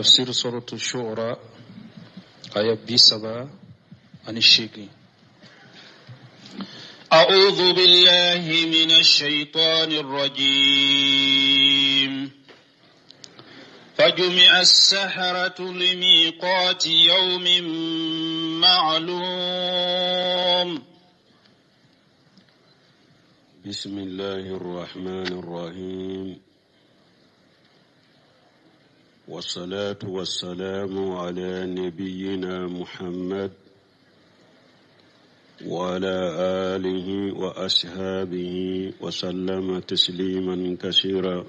Tafsir suratu Shu'ara aya 38. أعوذ بالله من الشيطان الرجيم. فجمع السحرة لميقات يوم معلوم. بسم الله الرحمن الرحيم، والصلاة والسلام على نبينا محمد وعلى آله وأصحابه وسلم تسليما كثيرا.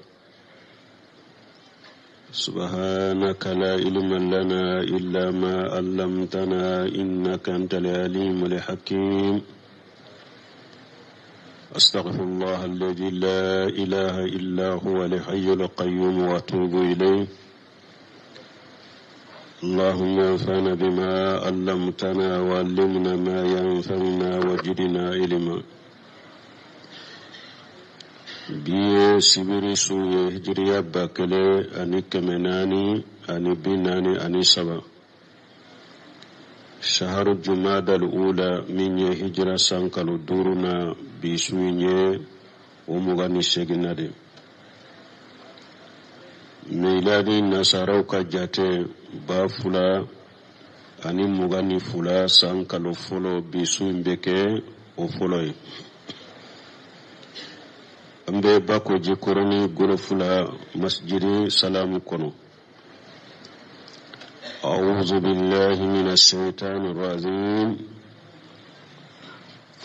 سبحانك لا علم لنا إلا ما علمتنا إنك أنت العليم الحكيم. أستغفر الله الذي لا إله إلا هو الحي القيوم وأتوب إليه. اللهم انفعنا بما علمتنا وعلمنا ما ينفعنا وزدنا علما. Bi ye sibiri su ye, hijiriya 1443, shaharu jumadal ula, min ye hijira san kalo duuru na. Bi su in ye o 28na de. Miladi nasaraw ka jate, 2022 san kalo fɔlɔ, bi su in bɛ kɛ o fɔlɔ ye. An bɛ Bako Jikɔrɔni Golofula, masjidi Salamu kɔnɔ. أعوذ بالله من الشيطان الرجيم.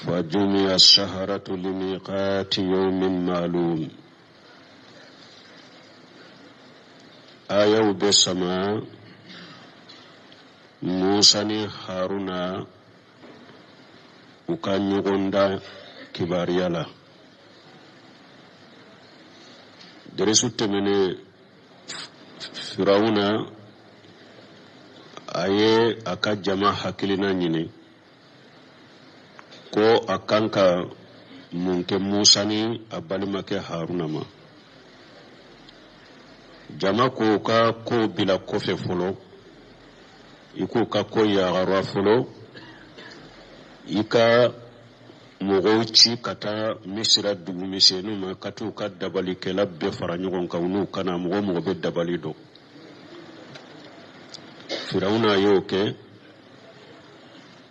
فجمع السحرة لميقات يوم معلوم. Ayaw bɛ sama Musa ni Haruna u ka ɲɔgɔndan kibaruya la. Dɛrɛsu tɛmɛnen, Firawuna a ye a ka jama hakilina ɲini ko a kan ka mun kɛ Musa ni a balimakɛ Haruna ma. Jama k'o ka ko bila kɔfɛ fɔlɔ, i k'u ka ko yagaruya fɔlɔ, i ka mɔgɔw ci ka taa Misira dugu misɛnninw ma, ka t'u ka dabalikɛla bɛɛ fara ɲɔgɔn kan, u n'u ka na, mɔgɔ mɔgɔ bɛ dabali dɔn. Firawuna y'o kɛ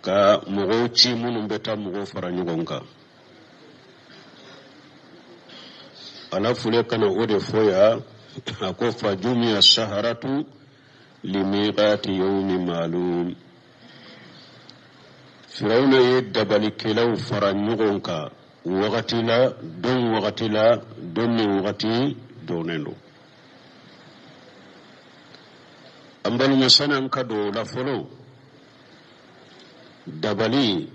ka mɔgɔw ci minnu bɛ taa mɔgɔw fara ɲɔgɔn kan. Ala filɛ ka na o de fɔ yan. A ko fajumiya saharatu limiqati yawmi ma'lum. Firawuna ye dabalikɛlaw fara ɲɔgɔn kan wagati la, don wagati la, don min wagati dɔnnen don. An balima, sani an ka don o la fɔlɔ, dabali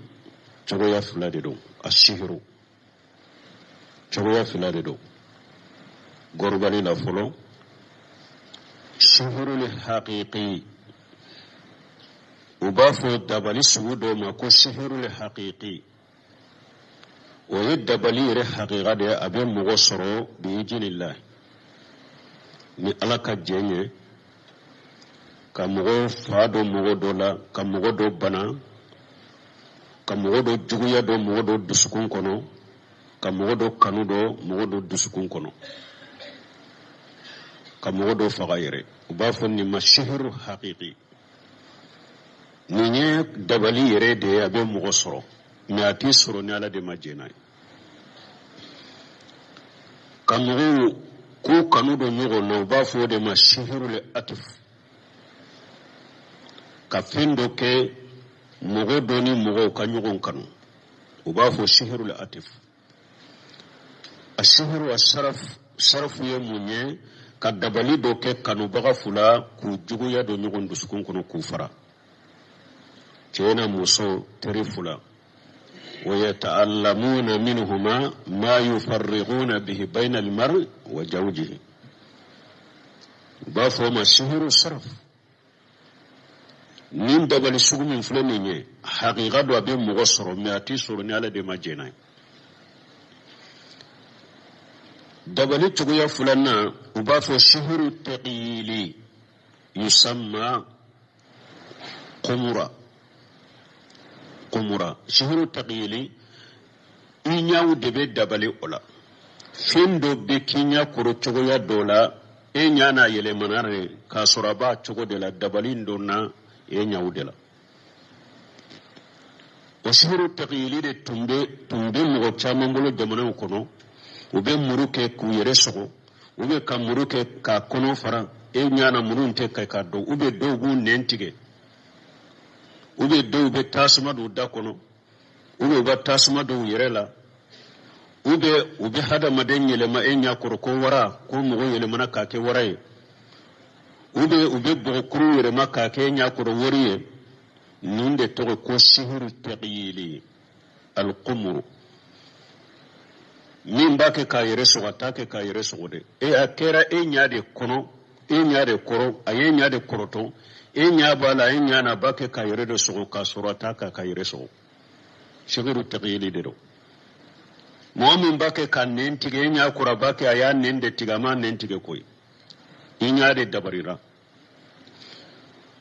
cogoya fila de don. A sihiru cogoya fila de don gorobali la. Fɔlɔ, sihirul haqiqi. U b'a fɔ dabali sugu dɔ ma ko sihirul haqiqi. O ye dabali yɛrɛ haqiqa de ye, a bɛ mɔgɔ sɔrɔ biizinillah, ni Ala ka jɛn ye, ka mɔgɔ fa dɔ mɔgɔ dɔ la, ka mɔgɔ dɔ bana, ka mɔgɔ dɔ juguya dɔ mɔgɔ dɔ dusukun kɔnɔ, ka mɔgɔ dɔ kanu dɔ mɔgɔ dɔ dusukun kɔnɔ, ka mɔgɔ dɔ faga yɛrɛ. U b'a fɔ nin ma sihiru haqiqi. Nin ye dabali yɛrɛ de ye, a bɛ mɔgɔ sɔrɔ, mɛ a t'i sɔrɔ ni Ala de ma jɛn n'a ye. Ka mɔgɔw k'u kanu don ɲɔgɔn na, u b'a fɔ o de ma sihirul atif. Ka fɛn dɔ kɛ mɔgɔ dɔ ni mɔgɔw ka ɲɔgɔn kanu, u b'a fɔ sihirul atif. A sihiru a saraf, sarafu ye mun ye? Ka dabali dɔ kɛ kanubaga fila k'u juguya don ɲɔgɔn dusukun kɔnɔ, k'u fara, cɛ na muso, teri fila. ويتعلمون منهما ما يفرقون به بين المرء وزوجه. U b'a fɔ o ma sihiru saraf. Nin dabali sugu min filɛ nin ye, hakika don, a bɛ mɔgɔ sɔrɔ, mɛ a t'i sɔrɔ ni Ala de ma jɛn n'a ye. Dabali cogoya filanan, u b'a fɔ sihiru tɛkiyili. Yusamma qumura. Qumura sihiru taghyili, i ɲaw de bɛ dabali o la. Fɛn dɔ bɛ k'i ɲɛ kɔrɔ cogoya dɔ la, e ɲa n'a yɛlɛmana de k'a sɔrɔ a b'a cogo de la. Dabali donna e ɲaw de la. O sihiru taghyili de tun bɛ mɔgɔ caman bolo jamanaw kɔnɔ. U bɛ muru kɛ k'u yɛrɛ sɔgɔ, u bɛ ka muru kɛ k'a kɔnɔ fara, e ɲa na muru tɛ kɛ k'a dɔn. U bɛ dɔw b'u nɛn tigɛ, u bɛ dɔw bɛ tasuma don da kɔnɔ, u bɛ u ka tasuma don u yɛrɛ la, u bɛ u bɛ hadamaden yɛlɛma e ɲɛ kɔrɔ ko wara, ko mɔgɔ yɛlɛmana k'a kɛ wara ye, u bɛ u bɛ bɔgɔkuru yɛlɛma k'a kɛ e ɲɛ kɔrɔ wari ye. Nin de tɔgɔ ko sihiru taghyili, alqumuru. Min b'a kɛ k'a yɛrɛ sɔgɔ, a t'a kɛ k'a yɛrɛ sɔgɔ dɛ. E a kɛra e ɲɛ de kɔnɔ, e ɲɛ de kɔrɔ, a ye ɲɛ de kɔrɔtɔ, e ɲɛ b'a la, e ɲɛ na a b'a kɛ k'a yɛrɛ de sɔgɔ k'a sɔrɔ a t'a kɛ k'a yɛrɛ sɔgɔ. Sihiru taghyili de don. Mɔgɔ min b'a kɛ ka nɛn tigɛ e ɲɛ kɔrɔ, a b'a kɛ a y'a nɛn de tigɛ, a m'a nɛn tigɛ koyi, i ɲɛ de dabarira.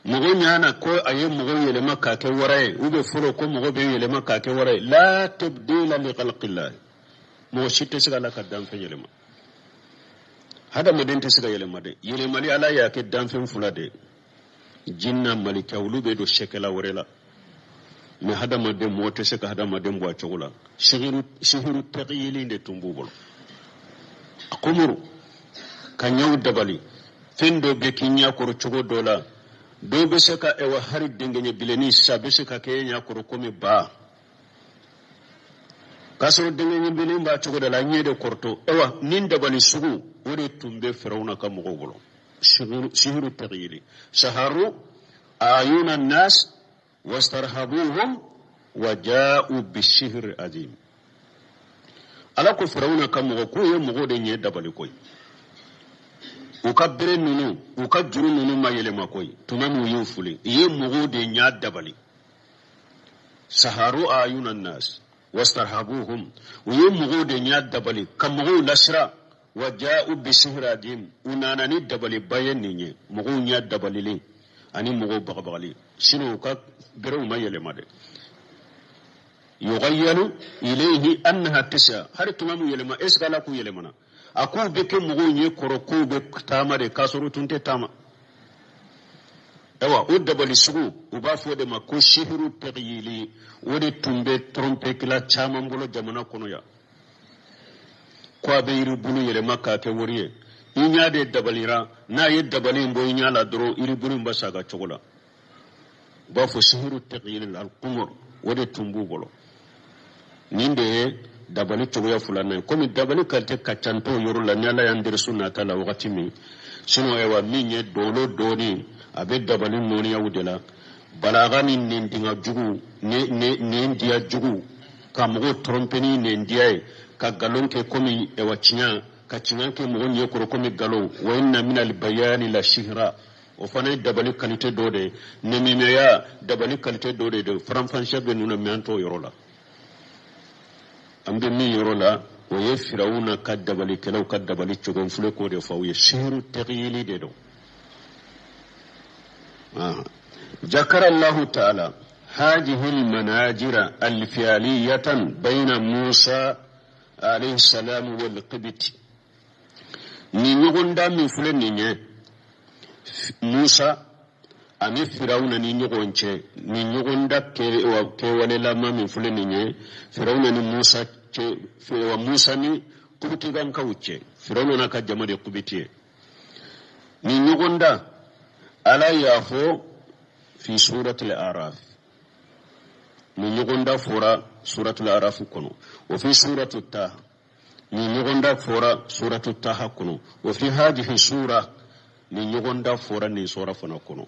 Mɔgɔ ɲana ko a ye mɔgɔ yɛlɛma k'a kɛ wara ye, u bɛ fɔlɔ ko mɔgɔ bɛ yɛlɛma k'a kɛ wara ye. La tabdila li khalqillah, mɔgɔ si tɛ se ka Ala ka danfɛn yɛlɛma. Hadamaden tɛ se ka yɛlɛma dɛ. Yɛlɛmali, Ala y'a kɛ danfɛn fila de ye, jinna, malika, olu bɛ don sɛkɛla wɛrɛ la. Mɛ hadamaden, mɔgɔ tɛ se ka hadamaden bɔ a cogo la. Sihiru taghyili de tun b'u bolo. A komuru ka ɲɛw dabali, fɛn dɔ bɛ k'i ɲɛ kɔrɔ cogo dɔ la. Dɔw bɛ se ka ɛwà hari denkɛɲɛ bilenni sisan bɛ se ka kɛ e ɲɛ kɔrɔ komi ba, k'a sɔrɔ denkɛɲɛ bilenni b'a cogo dɔ la, ɲɛ de kɔrɔtɔ. Ɛwà, nin dabali sugu o de tun bɛ Firawuna ka mɔgɔw bolo, sihiru taghyili. Saharu ayuna nas wastarhabuhum wa ja'u bisihri azim. Ala ko Firawuna ka mɔgɔ k'u ye mɔgɔw de ɲɛ dabali koyi. U ka bere ninnu, u ka juru ninnu ma yɛlɛma koyi. Tuma min u y'u fili, u ye mɔgɔw de ɲɛ dabali. Saharu ayuna nas wastarhabuhum, u ye mɔgɔw de ɲɛ dabali ka mɔgɔw lasira. Wa ja'u bisihri azim, u nana ni dabaliba ye. Nin ye mɔgɔw ɲɛ dabalilen ani mɔgɔw bagabagali, sinon u ka berew ma yɛlɛma dɛ. Yughayyalu ilayhi annaha tasa, hari tuma min yɛlɛma, est ce que Ala k'u yɛlɛmana? A k'u bɛ kɛ mɔgɔw ɲɛ kɔrɔ k'u bɛ taama de, k'a sɔrɔ u tun tɛ taama. Ayiwa, o dabali sugu, u b'a fɔ o de ma ko sihiru taghyili. O de tun bɛ tɔrɔmpekila caman bolo jamana kɔnɔ yan, ko a bɛ yiribulu yɛlɛma k'a kɛ wari ye. I ɲɛ de dabalira, n'a ye dabali in bɔ i ɲɛ la dɔrɔn, yiribulu in bɛ sa a ka cogo la. U b'a fɔ sihiru taghyili, alqumur, o de tun b'u bolo. Nin de ye dabali cogoya filanan ye. Komi dabali qualité ka ca t'o yɔrɔ la, ni Ala y'an derisu nata la wagati min. Sinon ayiwa, min ye dolo dɔɔni, a bɛ dabali nɔɔniyaw de la, balaga ni nɛndiŋa jugu, nɛn diya jugu, ka mɔgɔw tromper ni nɛn diya ye, ka nkalon kɛ komi ɛwa tiɲɛ, ka tiɲɛ kɛ mɔgɔ ɲɛ kɔrɔ komi nkalon. Wa inna min albayani la sihra, o fana ye dabali qualité dɔ de ye. Nɛmimɛya dabali qualité dɔ de don. Faranfasiya bɛ ninnu na, mɛ an t'o yɔrɔ la. An bɛ min yɔrɔ la, o ye Firawuna ka dabalikɛlaw ka dabali cogo. N filɛ k'o de fɔ aw ye, sihiru taghyili de don. Jakara Allahu ta'ala هذه المناجر الفعلية بين موسى عليه السلام والقبط. Ni ɲɔgɔndan min filɛ nin ye Musa ani Firawuna ni ɲɔgɔn cɛ, ni ɲɔgɔnda kɛwalelama min filɛ nin ye Firawuna ni Musa cɛ, wa Musa ni Kubitikankaw cɛ, Firawuna n'a ka jama de Kubiti ye, ni ɲɔgɔnda, Ala y'a fɔ fi suratul Araf. Ni ɲɔgɔnda fɔra suratul Araf kɔnɔ, wa fi suratul Taha, ni ɲɔgɔnda fɔra suratul Taha kɔnɔ, wa fi hadihi sura, ni ɲɔgɔnda fɔra nin sura fana kɔnɔ.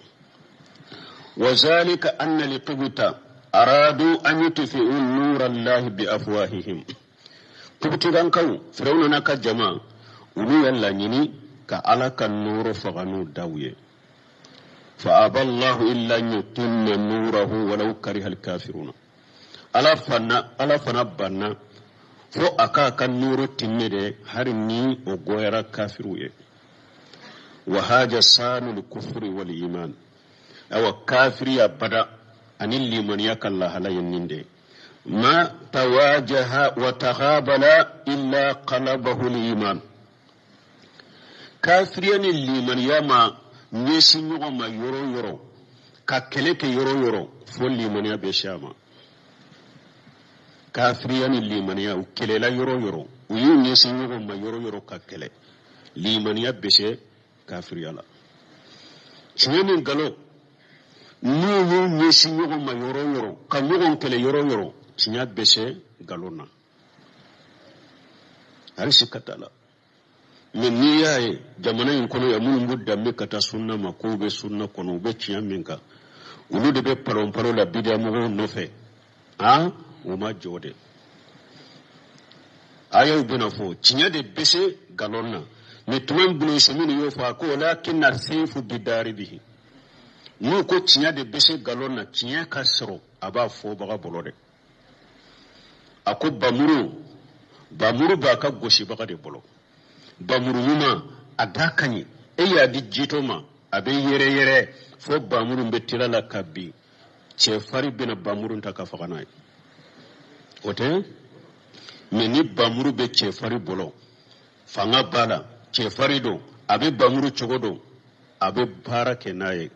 Wa zalika anna liqibta aradu an yutfi'u nura Allahi bi afwahihim. Kubitikankaw, Firawuna n'a ka jama, olu ya laɲini ka Ala ka nɔɔrɔ faga n'u daw ye. Fa aba Allahu illa an yutimma nurahu walau kariha alkafiruna. Ala fana banna fo a k'a ka nɔɔrɔ timmɛ de, hali ni o goyara kafiriw ye. Wa haja sanul kufri wal iman, awa kafiriya bada ani limaniya ka lahala ye nin de. Ma tawajaha wa taghabala illa qalabahu al-iman. Kafiriya ni limaniya ma ɲɛsin ɲɔgɔn ma yɔrɔ o yɔrɔ, ka kɛlɛ kɛ yɔrɔ o yɔrɔ, fo limaniya bɛ se a ma. Kafiriya ni limaniya u kɛlɛla yɔrɔ o yɔrɔ, u y'u ɲɛsin ɲɔgɔn ma yɔrɔ o yɔrɔ ka kɛlɛ, limaniya bɛ se kafiriya la. Tiɲɛ ni nkalon n'u y'u ɲɛsin ɲɔgɔn ma yɔrɔ o yɔrɔ, ka ɲɔgɔn kɛlɛ yɔrɔ o yɔrɔ, tiɲɛ bɛ se nkalon na, hali sika t'a la. Mɛ n'i y'a ye jamana in kɔnɔ yan, minnu b'u danbe ka taa sunna ma, k'u bɛ sunna kɔnɔ, u bɛ tiɲɛ min kan, olu de bɛ palonpalon la bidiya mɔgɔw nɔfɛ. Han, u ma jɔ de. Ayaw bɛna fɔ tiɲɛ de bɛ se nkalon na. Mɛ tuma min Ibn Usaymin y'o fɔ, a ko walakinna seifu bidaribihi. N'u ko tiɲɛ de bɛ se nkalon na, tiɲɛ ka sɔrɔ a b'a fɔbaga bolo dɛ. A ko bamuru, bamuru b'a ka gosibaga de bolo. Bamuru ɲuman a da ka ɲi, e y'a di jitɔ ma, a bɛ yɛrɛ yɛrɛ fo bamuru bɛ tila la ka bin. Cɛfarin bɛna bamuru ta ka faga n'a ye, o tɛ. Mɛ ni bamuru bɛ cɛfarin bolo, fanga b'a la, cɛfarin don, a bɛ bamuru cogo dɔn, a bɛ baara kɛ n'a ye,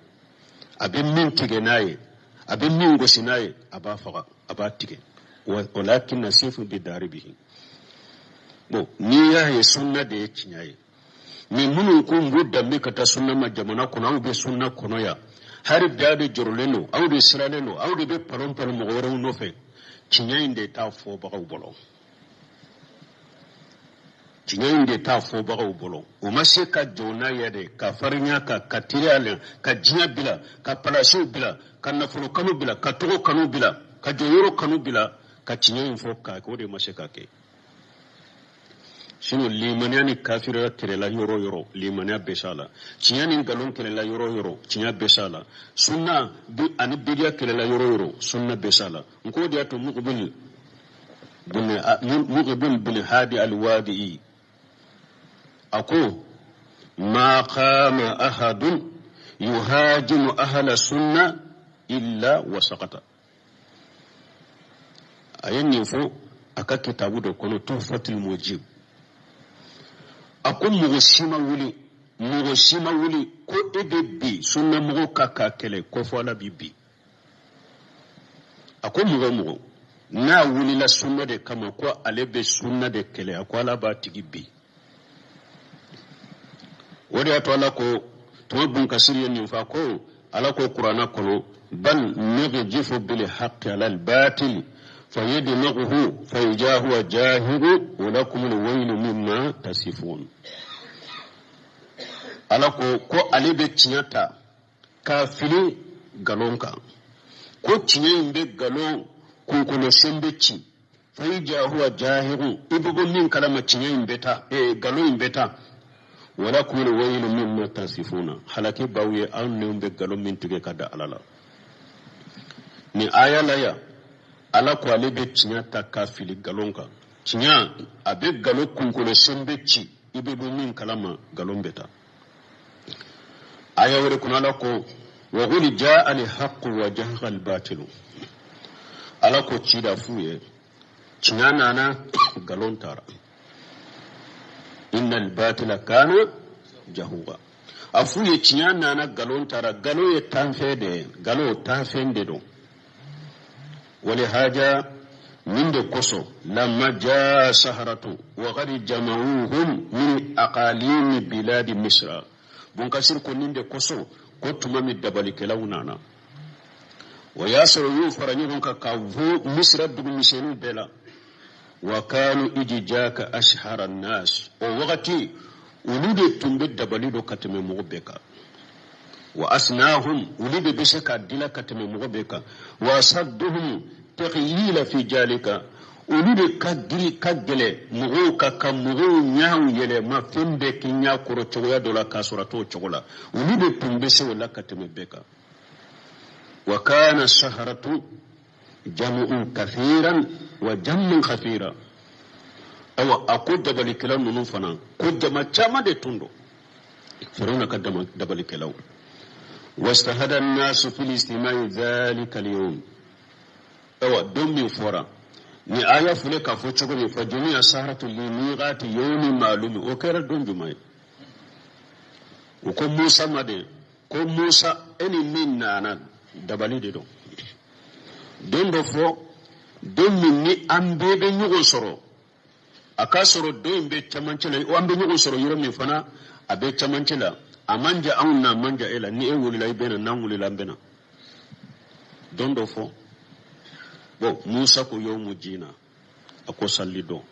a bɛ min tigɛ n'a ye, a bɛ min gosi n'a ye, a b'a faga, a b'a tigɛ. Walakinna sefu bi daribihi. Bon, n'i y'a ye sunna de ye tiɲɛ ye, mɛ minnu ko n b'u danbe ka taa sunna ma jamana kɔnɔ, aw bɛ sunna kɔnɔ yan hali bi, aw de jɔrɔlen don, aw de sirannen don, aw de bɛ palon palon mɔgɔ wɛrɛw nɔfɛ. Tiɲɛ in de t'a fɔbagaw bolo, tiɲɛ in de t'a fɔbagaw bolo. U ma se ka jɔ n'a ye de, ka farinya ka ka teliya la, ka diɲɛ bila, ka palasiw bila, ka nafolo kanu bila, ka tɔgɔ kanu bila, ka jɔyɔrɔ kanu bila, ka tiɲɛ in fɔ k'a kɛ. O de ma se ka kɛ. Sinon limaniya ni kafiriya kɛlɛla yɔrɔ o yɔrɔ, limaniya bɛ s'a la. Tiɲɛ ni nkalon kɛlɛla yɔrɔ o yɔrɔ, tiɲɛ bɛ s'a la. Sunna ani bidiya kɛlɛla yɔrɔ o yɔrɔ, sunna bɛ s'a la. N k'o de y'a to Muqbil bin Hadi al-Wadi'i a ko ma qama ahadun yuhajimu ahla sunna illa wa saqata. A ye nin fɔ a ka kitabu dɔ kɔnɔ, Tuhfatul Mujib. A ko mɔgɔ si ma wuli, mɔgɔ si ma wuli ko e bɛ bin sunna mɔgɔw kan k'a kɛlɛ, ko fo Ala b'i bin. A ko mɔgɔ o mɔgɔ n'a wulila sunna de kama ko ale bɛ sunna de kɛlɛ, a ko Ala b'a tigi bin. O de y'a to Ala ko tuma Bun Kasiri ye nin fɔ, a ko Ala ko kuranna kɔnɔ bal naqzifu bil haqqi ala al batil fayadmaghuhu fa idha huwa zahiqun wa lakumul waylu mimma tasifun. Ala ko ko ale bɛ tiɲɛ ta k'a fili nkalon kan, ko tiɲɛ in bɛ nkalon kunkolo sen bɛ ci, fa idha huwa zahiqun, i bɛ bɔ min kalama tiɲɛ in bɛ taa, nkalon in bɛ taa. Walakumul waylu mimma tasifuna, halaki b'aw ye aw ninnu bɛ nkalon min tigɛ ka da Ala la. Nin aya la yan, Ala ko ale bɛ tiɲɛ ta k'a fili nkalon kan, tiɲɛ a bɛ nkalon kunkolo sen bɛ ci, i bɛ bɔ min kalama nkalon bɛ taa. Aya wɛrɛ kɔnɔ, Ala ko wa qul jaa al haqqu wa zahaqa al batilu. Ala ko cida f'u ye tiɲɛ nana, nkalon taara. Innal batila kana jahuqa. A f'u ye tiɲɛ nana, nkalon taara. Nkalon ye tanfɛn de ye, nkalon tanfɛn de don. Wali haja min de kosɔn lamma jaa saharatu wa qad jama'uhum min aqalimi biladi misra. Bun Kasir ko nin de kosɔn ko tuma min dabalikɛlaw nana, o y'a sɔrɔ u y'u fara ɲɔgɔn kan ka bɔ Misira dugumisɛnninw bɛɛ la. Wa kanu idh dhaka ashhara nas, o wagati olu de tun bɛ dabali dɔn ka tɛmɛ mɔgɔ bɛɛ kan. Wa asnahum, olu de bɛ se k'a dila ka tɛmɛ mɔgɔ bɛɛ kan. Wa asadduhum taghyila fi zalika, olu de ka giri ka gɛlɛ mɔgɔw ka ka mɔgɔw ɲɛw yɛlɛma fɛn bɛɛ k'i ɲɛ kɔrɔ cogoya dɔ la k'a sɔrɔ a t'o cogo la, olu de tun bɛ se o la ka tɛmɛ bɛɛ kan. Wa kana saharatu jamu'un kathiran wa jammun khafira. Awa a ko dabalikɛla ninnu fana ko jama caman de tun don. Firawuna ka dabalikɛlaw. Wajtahada an-nasu fil istima'i dhalika al-yawm. Ayiwa, don min fɔra ni aya filɛ k'a fɔ cogo min, fajumi'a saharatu li miqati yawmin ma'lum, o kɛra don jumɛn ye? U ko Musa ma de ko Musa, e ni min nana dabali de don, don dɔ fɔ, don min ni an bɛɛ bɛ ɲɔgɔn sɔrɔ, a k'a sɔrɔ don in bɛ cɛmancɛ la, an bɛ ɲɔgɔn sɔrɔ yɔrɔ min fana a bɛ cɛmancɛ la, a man jan anw na, a man jan e la, ni e wulila i bɛ na, n'an wulila an bɛ na, don dɔ fɔ. Bon, Musa ko yawmu jina, a ko sali don,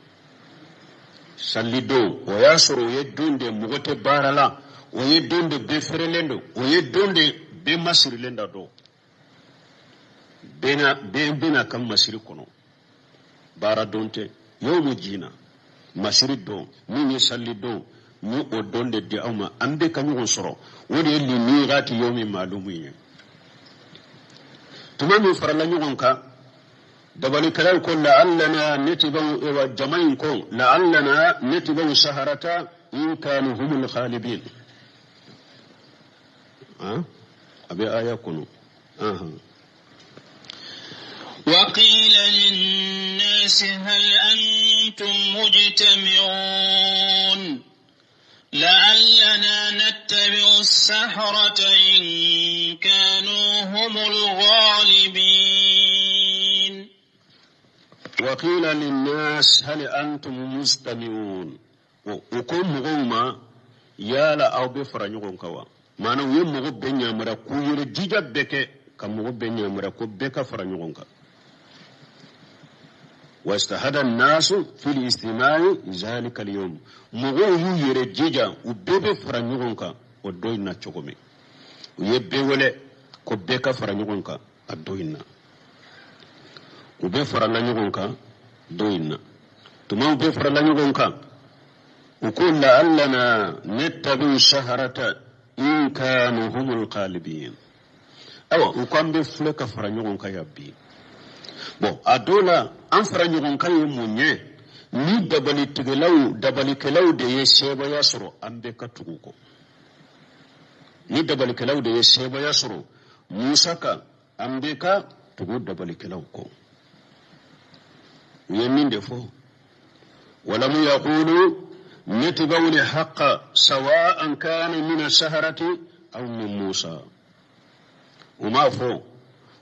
sali don. O y'a sɔrɔ o ye don de mɔgɔ tɛ baara la, o ye don de bɛɛ fɛrɛlen don, o ye don de bɛɛ masirilen da don, bɛɛ bɛna ka masiri kɔnɔ, baara don tɛ. Yawmu jina, masiri don min ye sali don, ni o don de di aw ma, an bɛɛ ka ɲɔgɔn sɔrɔ, o de ye limiqati yawmi maalumu ye. Tuma min farala ɲɔgɔn kan, dabalikɛlaw ko la'allana natba'u, wa jama in ko la'allana natba'u saharata in kanu humul ghalibin. A bɛ aya kɔnɔ. وقيل للناس هل أنتم مجتمعون لعلنا نتبع السحرة إن كانوا هم الغالبين. وقيل للناس هل أنتم مجتمعون, u ko mɔgɔw ma yala aw bɛ fara ɲɔgɔn kan wa? Maana u ye mɔgɔ bɛɛ ɲamara k'u yɛrɛ jija bɛɛ kɛ ka mɔgɔ bɛɛ ɲamara ko bɛɛ ka fara ɲɔgɔn kan. Wajtahada nasu fil istimai zalika al-yawm, mɔgɔw y'u yɛrɛ jija, u bɛɛ bɛ fara ɲɔgɔn kan o don in na cogo min, u ye bɛɛ wele ko bɛɛ ka fara ɲɔgɔn kan a don in na. U bɛɛ farala ɲɔgɔn kan don in na. Tuma u bɛɛ farala ɲɔgɔn kan, u ko la'allana nattabi'u saharata in kanu humul ghalibin. Ayiwa, u ko an bɛ filɛ ka fara ɲɔgɔn kan yan bi. Bon, a dɔw la an fara ɲɔgɔn kan ye mun ye? Ni dabalitigɛlaw, dabalikɛlaw de ye sebaaya sɔrɔ, an bɛɛ ka tugu kɔ. Ni dabalikɛlaw de ye sebaaya sɔrɔ Musa kan, an bɛɛ ka tugu dabalikɛlaw kɔ. U ye min de fɔ, walamu yaqulu natba'u al-haqqa sawa'an kana min as-saharati aw min Musa. U m'a fɔ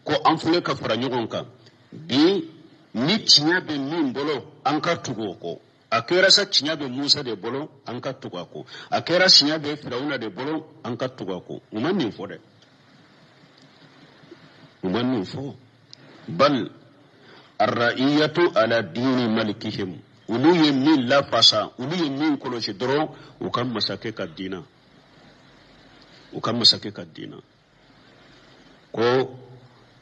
ko an filɛ ka fara ɲɔgɔn kan bi, ni tiɲɛ bɛ min bolo, an ka tugu o kɔ. A kɛra sa tiɲɛ bɛ Musa de bolo, an ka tugu a kɔ. A kɛra tiɲɛ bɛ Firawuna de bolo, an ka tugu a kɔ. U ma nin fɔ dɛ, u ma nin fɔ. Bal arra'iyatu ala dini malikihim, olu ye min lafasa, olu ye min kɔlɔsi dɔrɔn, u ka masakɛ ka diina, u ka masakɛ ka diina, ko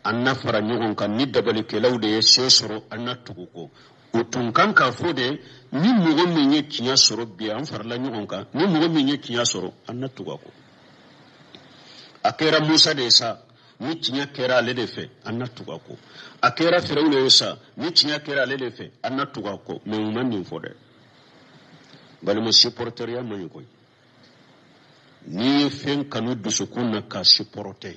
an na fara ɲɔgɔn kan, ni dabalikɛlaw de ye se sɔrɔ, an na tugu kɔ. O tun kan k'a fɔ de, ni mɔgɔ min ye tiɲɛ sɔrɔ bi, an farala ɲɔgɔn kan, ni mɔgɔ min ye tiɲɛ sɔrɔ, an na tugu a kɔ. A kɛra Musa de ye sa, ni tiɲɛ kɛra ale de fɛ, an na tugu a kɔ. A kɛra Firawuna ye sa, ni tiɲɛ kɛra ale de fɛ, an na tugu a kɔ. Mɛ u ma nin fɔ dɛ. Balima, supporteriya man ɲi koyi. N'i ye fɛn kanu dusukun na k'a supporter,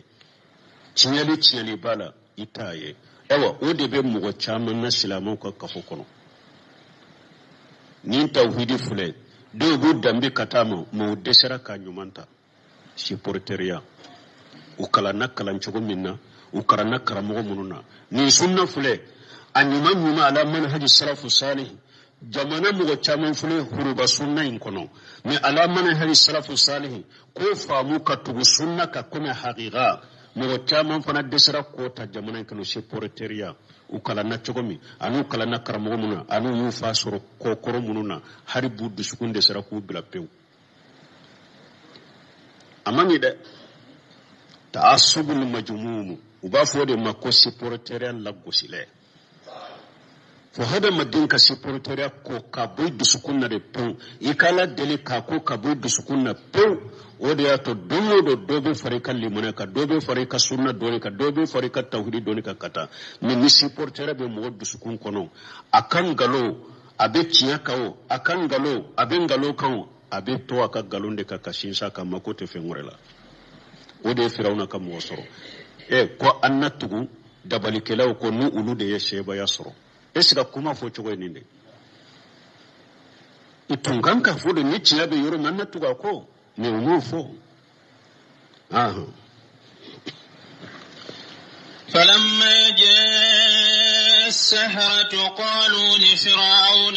tiɲɛli tiɲɛli b'a la, i t'a ye. Ayiwa, o de bɛ mɔgɔ caman na silamɛw ka kafo kɔnɔ. Ni tawhidi filɛ, dɔw b'u danbe ka taa ma, mɛ u dɛsɛra k'a ɲuman ta. Supporteriya, u kalanna kalan cogo min na, u kalanna karamɔgɔ minnu na, nin sunna filɛ, a ɲuman ɲuman ala manhaji salafu salih. Jamana mɔgɔ caman filɛ huruba sunna in kɔnɔ, mɛ ala manhaji salafu salih k'o faamu ka tugu sunna ka komi hakika, mɔgɔ caman fana dɛsɛra k'o ta jamana in kɔnɔ. Supporteriya, u kalanna cogo min, ani u kalanna karamɔgɔ minnu na, ani u y'u fa sɔrɔ kɔkɔrɔ minnu na, hali b'u dusukun dɛsɛra k'u bila pewu. A man ɲi dɛ. Taasubul majmumu, u b'a fɔ o de ma ko supporteriya lagosilɛ. Fo hadamaden ka supporteriya ko ka bɔ i dusukun na de pewu, i ka Ala deli k'a ko ka bɔ i dusukun na pewu. O de y'a to don o don, dɔ bɛ fara i ka limaniya kan, dɔ bɛ fara i ka sunna dɔɔni kan, dɔ bɛ fara i ka tawhidi dɔɔni kan ka taa. Mɛ ni supporteriya bɛ mɔgɔ dusukun kɔnɔ, a ka nkalon a bɛ tiɲɛ kan o, a ka nkalon a bɛ nkalon kan o. A bɛ to a ka nkalon de kan ka sinsin a kan, mako tɛ fɛn wɛrɛ la. O de ye Firawuna ka mɔgɔ sɔrɔ. Ɛ, ko an na tugu dabalikɛlaw kɔ ni olu de ye sebaaya sɔrɔ. Est ce que kuma fɔ cogo ye nin de? I tun kan ka fɔ de ni tiɲɛ bɛ yɔrɔ min, an na tugu a kɔ, mais u m'o fɔ. فلما جاء السحرة قالوا لفرعون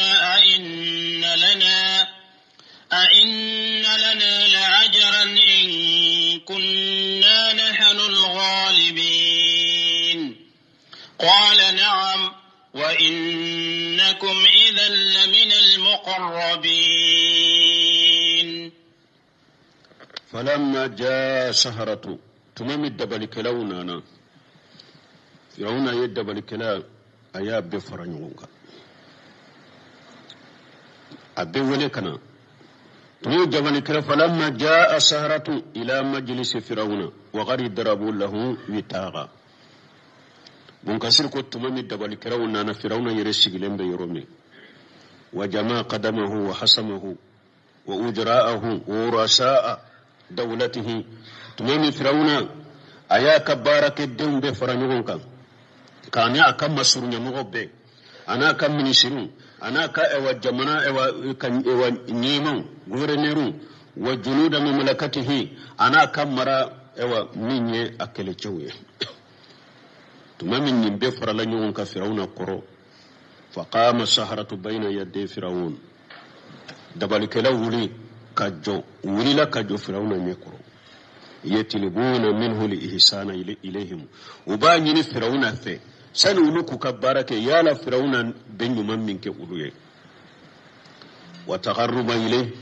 أئن لنا لأجرا إن كنا نحن الغالبين قال نعم وإنكم إذا لمن المقربين. فلما جاء سحرة, tuma min dabalikɛlaw nana, Firawuna ye dabalikɛla, a y'a bɛɛ fara ɲɔgɔn kan, a bɛɛ wele ka na. Tuma min dabalikɛla, فلما جاء السحرة إلى مجلس فرعون وقد ضربوا له وثاقا. Bunkasir ko tuma min dabalikɛlaw nana, Firawuna yɛrɛ sigilen bɛ yɔrɔ min, وجمع خدمه وحشمه وأجراءه ورؤساء دولته, tuma min Firawuna a y'a ka baarakɛdenw bɛɛ fara ɲɔgɔn kan, k'a ni a ka masurunyamɔgɔ bɛɛ, a n'a ka minisiriw, a n'a ka ɛwa jamana ɛwa ka ɛwa ɲɛmaw, guvɛrɛnɛriw, وجنود مملكته, a n'a ka mara ɛwa min ye a kɛlɛcɛw ye, tuma min nin bɛɛ farala ɲɔgɔn kan Firawuna kɔrɔ, فقام السحرة بين يدي فرعون, dabalikɛlaw wuli ka jɔ, wulila ka jɔ Firawuna ɲɛ kɔrɔ, يطلبون منه الإحسان إليهم, u b'a ɲini Firawuna fɛ sani olu k'u ka baara kɛ, yala Firawuna bɛ ɲuman min kɛ olu ye, وتقرب إليه,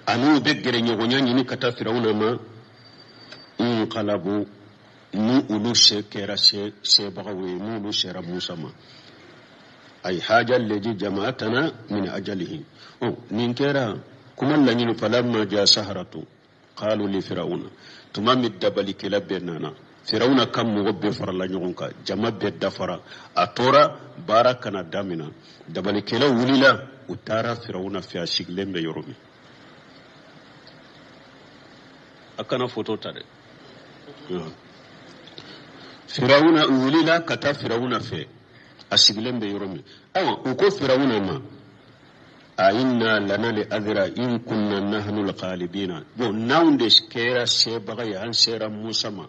ani u bɛ gɛrɛ ɲɔgɔnya ɲini ka taa Firawuna ma, انقلبوا, ni olu se kɛra sebagaw ye, n'olu sera Musa ma, أي هذا الذي جمعتنا من أجله. Nin kɛra kuma laɲini. فلما جاء السحرة قالوا لفرعون, tuma min dabalikɛla bɛɛ nana, Firawuna ka mɔgɔ bɛɛ farala ɲɔgɔn kan, jama bɛɛ dafara, a tora baara kana damina, dabalikɛlaw wulila, u taara Firawuna fɛ a sigilen bɛ yɔrɔ min. A kana foto ta dɛ. Firawuna wulila ka taa Firawuna fɛ a sigilen bɛ yɔrɔ min. Ayiwa, u ko Firawuna ma: أئن لنا لأجرا إن كنا نحن الغالبين. Bon, n'anw de kɛra sebaga ye, an sera Musa ma,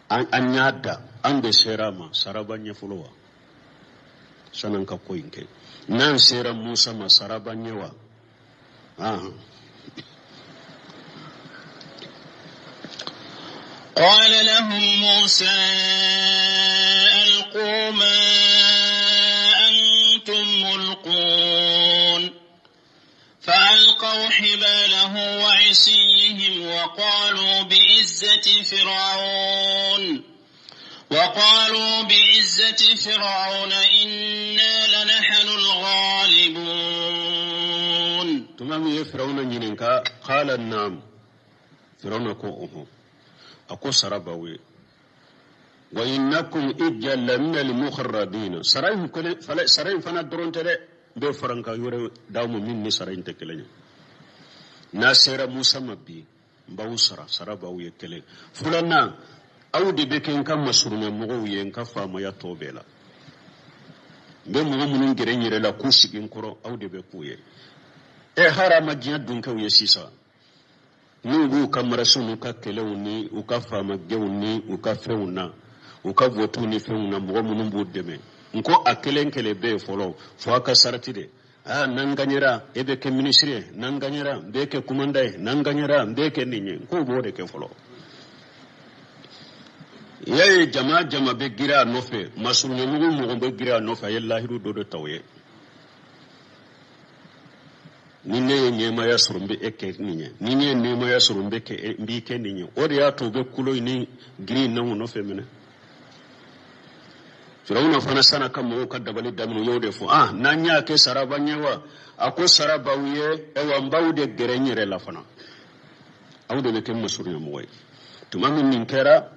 an y'a da, an de sera ma, sara b'an ɲɛ fɔlɔ wa? San'an ka ko in kɛ, n'an sera Musa ma, sara b'an ɲɛ wa? قال لهم موسى ألقوا ما أنتم ملقون. فألقوا حبالهم وعصيهم وقالوا بعزة فرعون إنا لنحن الغالبون. Tuma min ye Firawuna ɲininka, قال نعم, Firawuna ko ɔhɔn, a ko sara b'aw ye, وإنكم إذا لمن المقربين. Sara in kelen, sara in fana dɔrɔn tɛ dɛ, n bɛ farankan wɛrɛ d'aw ma min ni sara in tɛ kelen ye. N'a sera Musa ma bi, n b'aw sara, sara b'aw ye kelen. Filanan, aw de bɛ kɛ n ka masurunya mɔgɔw ye, n ka faamaya tɔ bɛɛ la. N bɛ mɔgɔ minnu gɛrɛ n yɛrɛ la k'u sigi n kɔrɔ, aw de bɛ k'u ye. Ɛ, harama diɲɛ dunkɛw ye sisan, n'u b'u ka marasiw n'u ka kɛlɛw ni u ka faamagɛnw ni u ka fɛnw na, u ka votuw ni fɛnw na, mɔgɔ minnu b'u dɛmɛ, n ko a kelen kelen bɛ yen fɔlɔ fo a ka sarati de. Aa, n'an gagnera, e bɛ kɛ minisiri ye, n'an gagnera, n bɛ kɛ commandant ye, n'an gagnera, n bɛ kɛ nin ye. N k'o b'o de kɛ fɔlɔ. I y'a ye, jama jama bɛ girin a nɔfɛ, masurunnamɔgɔ mɔgɔ bɛ girin a nɔfɛ, a ye lahidu dɔ de ta o ye: ni ne ye ɲɛmaya sɔrɔ, n bɛ e kɛ nin ye, ni ne ye nɛɛmaya sɔrɔ, n bɛ kɛ, n b'i kɛ nin ye. O de y'a to u bɛ kulo ni girin n'anw nɔfɛ minɛ. Firawuna fana, san'a ka mɔgɔw ka dabali daminɛ, u y'o de fɔ: ah, n'an y'a kɛ, sara b'an ɲɛ wa? A ko sara b'aw ye. Ayiwa, n b'aw de gɛrɛ n yɛrɛ la fana, aw de bɛ kɛ masurunya mɔgɔ ye. Tuma min nin kɛra,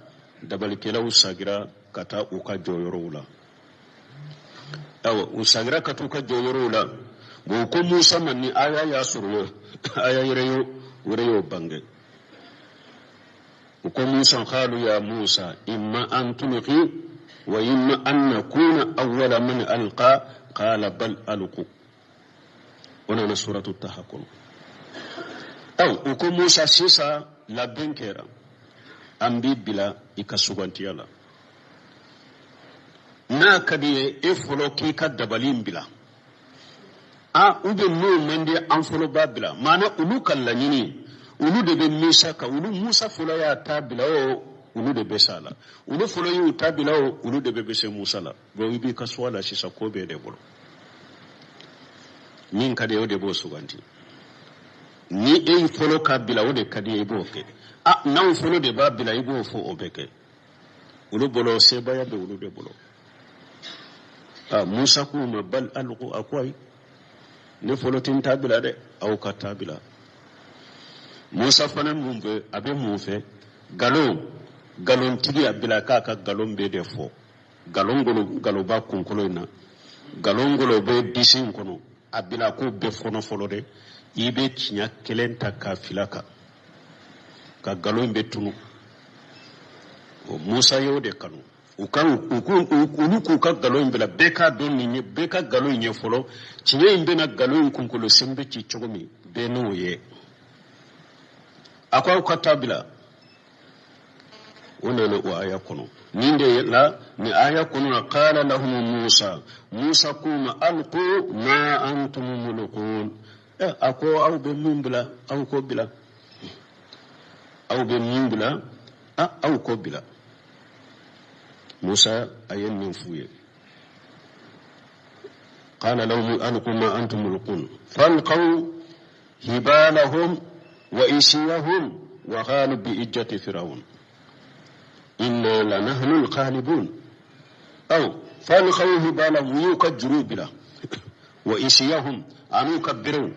dabalikɛlaw sagira ka taa u ka jɔyɔrɔw la. Ayiwa, u sagira ka taa u ka jɔyɔrɔw la. Bon, u ko Musa ma ni aya y'a sɔrɔ. Aya yɛrɛ y'o wɛrɛ y'o bange. U ko Musa, qalu ya Musa imma an tulqi wa imma an nakuna awwala man alqa, qala bal alqu. O nana suratu Taha kɔnɔ. Aw u ko Musa, sisan labɛn kɛra, an b'i bila i ka sugantiya la. N'a ka di ye, e fɔlɔ k'i ka dabali in bila, a u bɛ n'o man di, an fɔlɔ b'a bila. Maana olu ka laɲini, olu de bɛ Musa kan. Olu Musa fɔlɔ y'a ta bila o, olu de bɛ s'a la. Olu fɔlɔ y'u ta bila o, olu de bɛ se Musa la. Bon, i b'i ka choix la sisan, ko bɛɛ de bolo. Min ka di ye, o de b'o suganti. Ni e fɔlɔ ka bila, o de ka di ye, i b'o kɛ. A n'anw fɔlɔ de b'a bila, i b'o fɔ, o bɛ kɛ. Olu bolo, sebaaya bɛ olu de bolo. A Musa k'u ma bal alqu, a ko ayi, ne fɔlɔ tɛ n ta bila dɛ, aw ka ta bila. Musa fana mun bɛ, a bɛ mun fɛ? Galon, galontigi, a bila k'a ka galon bɛɛ de fɔ. Galon golo, galoba kunkolo in na, galon golo bɛ disi in kɔnɔ, a bila k'o bɛɛ fɔnɔ fɔlɔ dɛ. I bɛ tiɲɛ kelen ta k'a fila kan ka galon bɛ tunu. O Musa y'o de kanu. U ka olu k'u ka galon in bila, bɛɛ k'a dɔn nin ye, bɛɛ ka galon in ye fɔlɔ. Tiɲɛ in bɛna galon in kunkolo sen bɛ ci cogo min, bɛɛ n'o ye. A ko aw ka taa bila. O nana o aya kɔnɔ nin de la, nin aya kɔnɔ na, qala lahum Musa, Musa k'u ma alqu ma antum mulqun. A ko aw bɛ min bila, aw k'o bila. Aw bɛ min bila, aw k'o bila. Musa a ye nin f'u ye, qala lahum alqu ma antum mulqun, falqaw hibalahum wa isiyahum wa qalu bi ijjati firaun inna lanahnu alghalibun. Aw falqaw hibalahum, u y'u ka juru bila, wa isiyahum, an'u ka berew,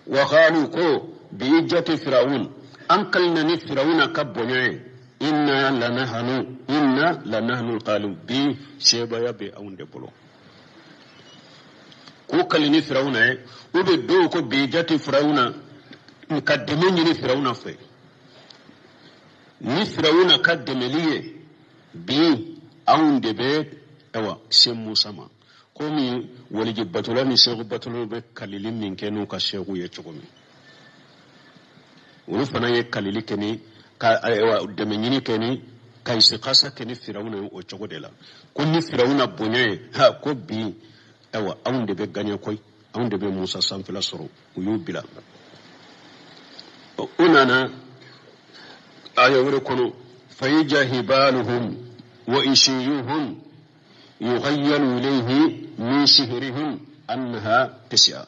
wa qalu, ko bi ijjati firaun, an kalina ni Firawuna ka bonya ye, inna lanahnu alghalibun, bi sebaya bɛ anw de bolo. K'u kali ni Firawuna ye, u bɛ dɔw ko bi ijjati Firawuna, ka dɛmɛ ɲini Firawuna fɛ. Ni Firawuna ka dɛmɛli ye, bi anw de bɛ ayiwa se Musa ma. Komi waliji batola ni seku batola bɛ kalili min kɛ n'u ka seku ye cogo min, olu fana ye kalili kɛ ni ka ayiwa dɛmɛ ɲini kɛ ni ka isikasa kɛ ni Firawuna ye o cogo de la, ko ni Firawuna bonya ye, ha, ko bi ayiwa anw de bɛ gaɲɛ koyi, anw de bɛ Musa sanfɛla sɔrɔ. U y'u bila. U nana aya wɛrɛ kɔnɔ, fayija hibaluhum wa isiyuhum yughayyalu ilayhi min sihrihim annaha tas'a.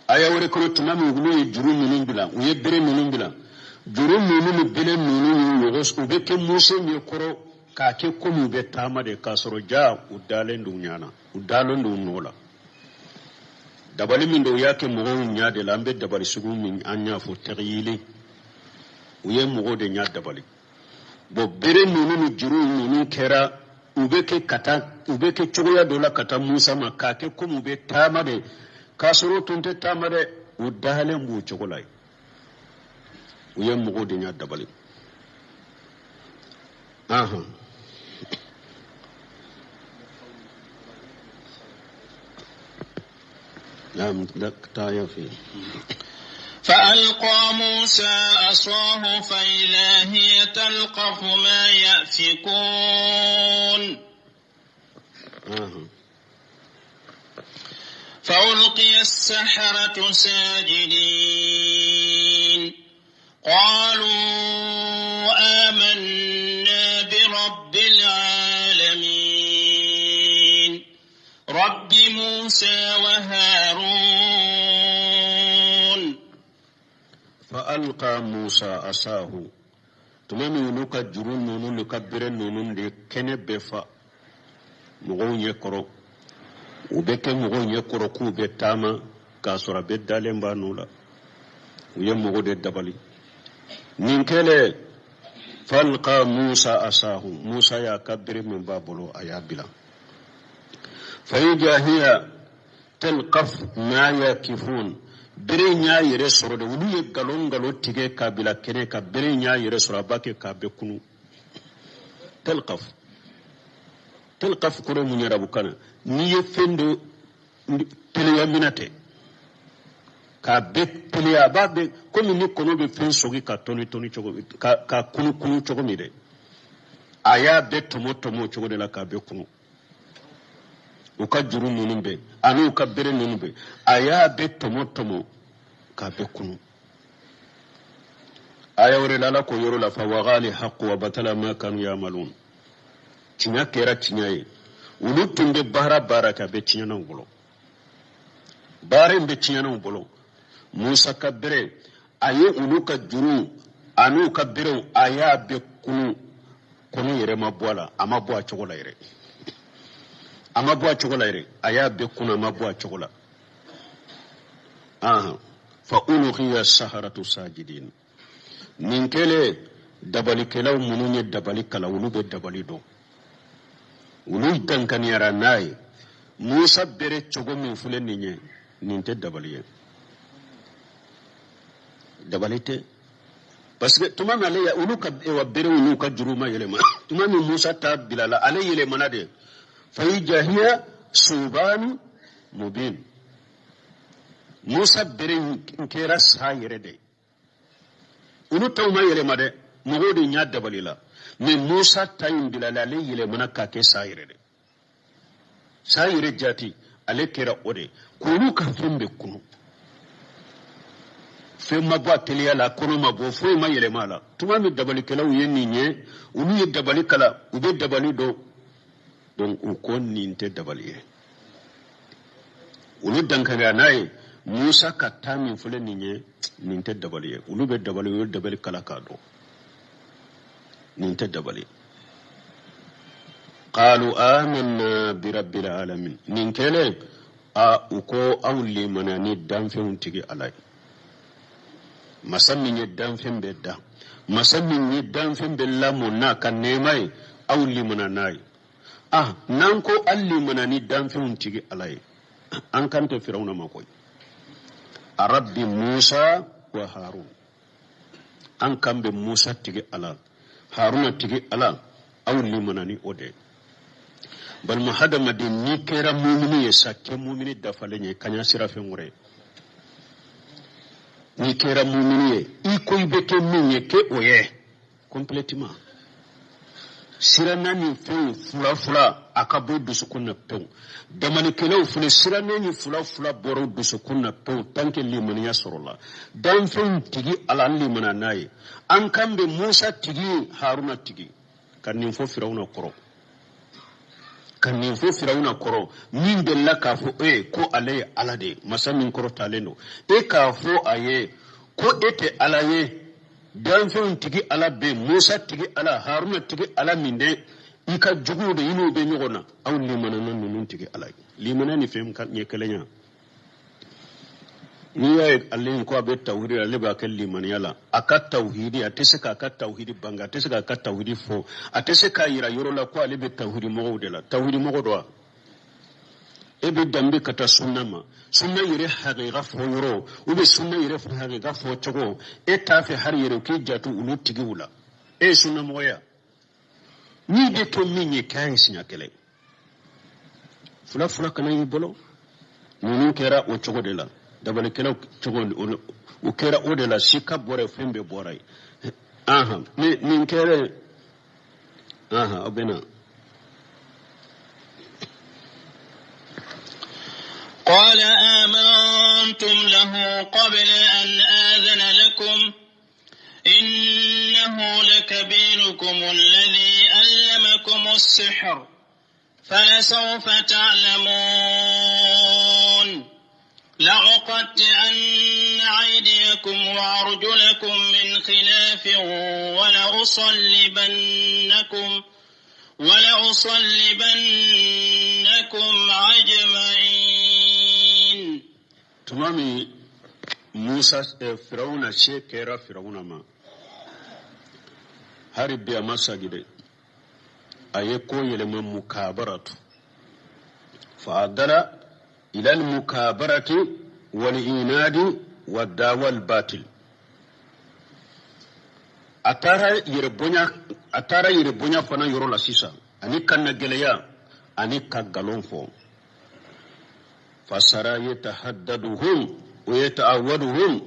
Aya wɛrɛ kɔnɔ, tuma min olu ye juru ninnu bila, u ye bere ninnu bila, juru ninnu ni bere ninnu y'u ɲɔgɔn, u bɛ kɛ Musa ɲɛ kɔrɔ k'a kɛ komi u bɛ taama de, k'a sɔrɔ ja u dalen don ɲana, u dalen don nɔ la. Dabali min don, u y'a kɛ mɔgɔw ɲɛ de la. An bɛ dabali sugu min, an y'a fɔ tɛgɛyili, u ye mɔgɔw de ɲɛ dabali. Bon, bere ninnu ni juru ninnu kɛra, u bɛ kɛ ka taa, u bɛ kɛ cogoya dɔ la ka taa Musa ma k'a kɛ komi u bɛ taama de, k'a sɔrɔ u tun tɛ taama dɛ, u dalen b'u cogo la yen. U ye mɔgɔw de ɲɛ dabali. Ahan. نعم، لا فيه. فألقى موسى عصاه فإذا هي تلقف ما يأفكون. فألقي السحرة ساجدين، قالوا آمنا برب العالمين، رب موسى وهارون. فألقى موسى عصاه. Tuma min olu ka juru ninnu n'u ka bere ninnu de kɛnɛ bɛɛ fa mɔgɔw ɲɛ kɔrɔ, u bɛ kɛ mɔgɔw ɲɛ kɔrɔ k'u bɛ taama, k'a sɔrɔ a bɛ dalen b'a nɔ la. U ye mɔgɔw de dabali. Nin kɛlen, فألقى موسى عصاه, Musa y'a ka bere min b'a bolo, a y'a bila, فإذا هي تلقف ما يأفكون. Bere in y'a yɛrɛ sɔrɔ de, olu ye nkalon nkalon tigɛ k'a bila kɛnɛ kan, bere in y'a yɛrɛ sɔrɔ, a b'a kɛ k'a bɛɛ kunu. Talqaf, talqaf kɔrɔ mun ye arabukan na? N'i ye fɛn dɔ teliya minɛ tɛ k'a bɛɛ teliya, a b'a bɛɛ komi ni kɔnɔ bɛ fɛn sogi ka tɔni tɔni cogo, ka kunu kunu cogo min dɛ, a y'a bɛɛ tɔmɔ tɔmɔ o cogo de la k'a bɛɛ kunu. U ka juru ninnu bɛɛ ani u ka bere ninnu bɛɛ, a y'a bɛɛ tɔmɔ tɔmɔ k'a bɛɛ kunu. Aya wɛrɛ la, Ala ko yɔrɔ la, fa waqa'al haqqu wa batala ma kanu yamalun. Tiɲɛ kɛra tiɲɛ ye. Olu tun bɛ baara baara kɛ, a bɛ tiɲɛna u bolo, baara in bɛ tiɲɛna u bolo. Musa ka bere, a ye olu ka juru ani u ka berew, a y'a bɛɛ kunu. Kɔnɔ yɛrɛ ma bɔ a la, a ma bɔ a cogo la yɛrɛ, a ma bɔ a cogo la yɛrɛ, a y'a bɛɛ kunu, a ma bɔ a cogo la. Ahan, fa ulqiya saharatu sajidin. Nin kɛlen, dabalikɛlaw minnu ye dabali kalan, olu bɛ dabali dɔn, olu dankaniyara n'a ye. Musa bere cogo min filɛ nin ye, nin tɛ dabali ye, dabali tɛ, parce que tuma min ale olu ka ewa berew n'u ka juruw ma yɛlɛma, tuma min Musa ta bilala, ale yɛlɛmana de, fa iza hiya subanu mubin. Musa bere in kɛra sa yɛrɛ de ye. Olu taw ma yɛlɛma dɛ, mɔgɔw de ɲɛ dabali la, mais Musa ta in bilala, ale yɛlɛmana k'a kɛ sa yɛrɛ de, sa yɛrɛ jati, ale kɛra o de k'olu ka fɛn bɛɛ kunu. Fɛn ma bɔ a teliya la, kɔnɔ ma bɔ, foyi ma yɛlɛma a la. Tuma min dabalikɛlaw ye nin ye, olu ye dabali kalan, u bɛ dabali dɔn, donc u ko nin tɛ dabali ye. Olu dankariya n'a ye, Musa ka taa min filɛ nin ye, nin tɛ dabali ye. Olu bɛ dabali, u ye dabali kalan k'a dɔn, nin tɛ dabali ye. Qalu amanna bi rabbil alamin. Nin kɛlen, a u ko anw limaniya ni danfɛnw tigi Ala ye, masa min ye danfɛn bɛɛ da, masa min ye danfɛn bɛɛ lamɔ n'a ka nɛɛma ye, aw limana n'a ye. Ah, n'an ko an limana ni danfɛnw tigi Ala ye, an kan tɛ Firawuna ma koyi. Rabbi Musa wa Harun, an kan bɛ Musa tigi Ala, Haruna tigi Ala, aw limana ni o de ye. Balima hadamaden, n'i kɛra mumini ye sa, kɛ mumini dafalen ye, kana siran fɛn wɛrɛ ye. N'i kɛra mumini ye, i ko i bɛ kɛ min ye, kɛ o ye complètement. Siranna ni fɛnw fila fila, a ka bɔ dusukun na pewu. Damanikɛlaw filɛ, siranna ni fila fila bɔra dusukun na pewu, tant que limaniya sɔrɔla. Danfɛnw tigi Ala, an limana n'a ye. An kan bɛ Musa tigi, Haruna tigi. Ka nin fɔ Firawuna kɔrɔ, ka nin fɔ Firawuna kɔrɔ, min delila k'a fɔ e ye ko ale ye Ala de ye, masa min kɔrɔtalen don, e k'a fɔ a ye ko e tɛ Ala ye, danfɛnw tigi Ala bɛ, Musa tigi Ala, Haruna tigi Ala min dɛ, i ka juguw de, i n'u bɛ ɲɔgɔn na, aw limanana ninnu tigi Ala ye. Limana ni fɛn ka ɲɛ kelenya. N'i y'a ye ale ko a bɛ tawhidi, ale b'a kɛ limaniya la, a ka tawhidi, a tɛ se k'a ka tawhidi bange, a tɛ se k'a ka tawhidi fɔ, a tɛ se k'a yira yɔrɔ la ko ale bɛ tawhidi mɔgɔw de la. Tawhidi mɔgɔ don wa? E bɛ danbe ka taa sunna ma, sunna yɛrɛ hakika fɔ yɔrɔ, u bɛ sunna yɛrɛ hakika fɔ cogo, e t'a fɛ hali yɛrɛ k'i jate olu tigiw la. E ye sunna mɔgɔ ya? N'i bɛ to min ye, k'a ye siɲɛ kelen fila fila kana y'i bolo. Ninnu kɛra o cogo de la, dabalikɛlaw cogo o kɛra o de la, sika bɔra yen, fɛn bɛɛ bɔra yen. Ahan, ni nin kɛra, ahan, aw bɛ na. قال آمنتم له قبل أن آذن لكم إنه لكبيركم الذي علمكم السحر فلسوف تعلمون لأقطعن أيديكم وأرجلكم من خلاف ولأصلبنكم أجمعين. Tuma min Musa Firawuna se kɛra Firawuna ma, hari bi a ma sagi dɛ, a ye ko yɛlɛma mukabaratu, fa adala ila mukabarati. wal inadi wa dawal batil. A taara yɛrɛ bonya, a taara yɛrɛ bonya fana yɔrɔ la sisan, ani ka nagɛlɛya, ani ka nkalon fɔ. Fasara yatahaddaduhum wa yata'awaduhum.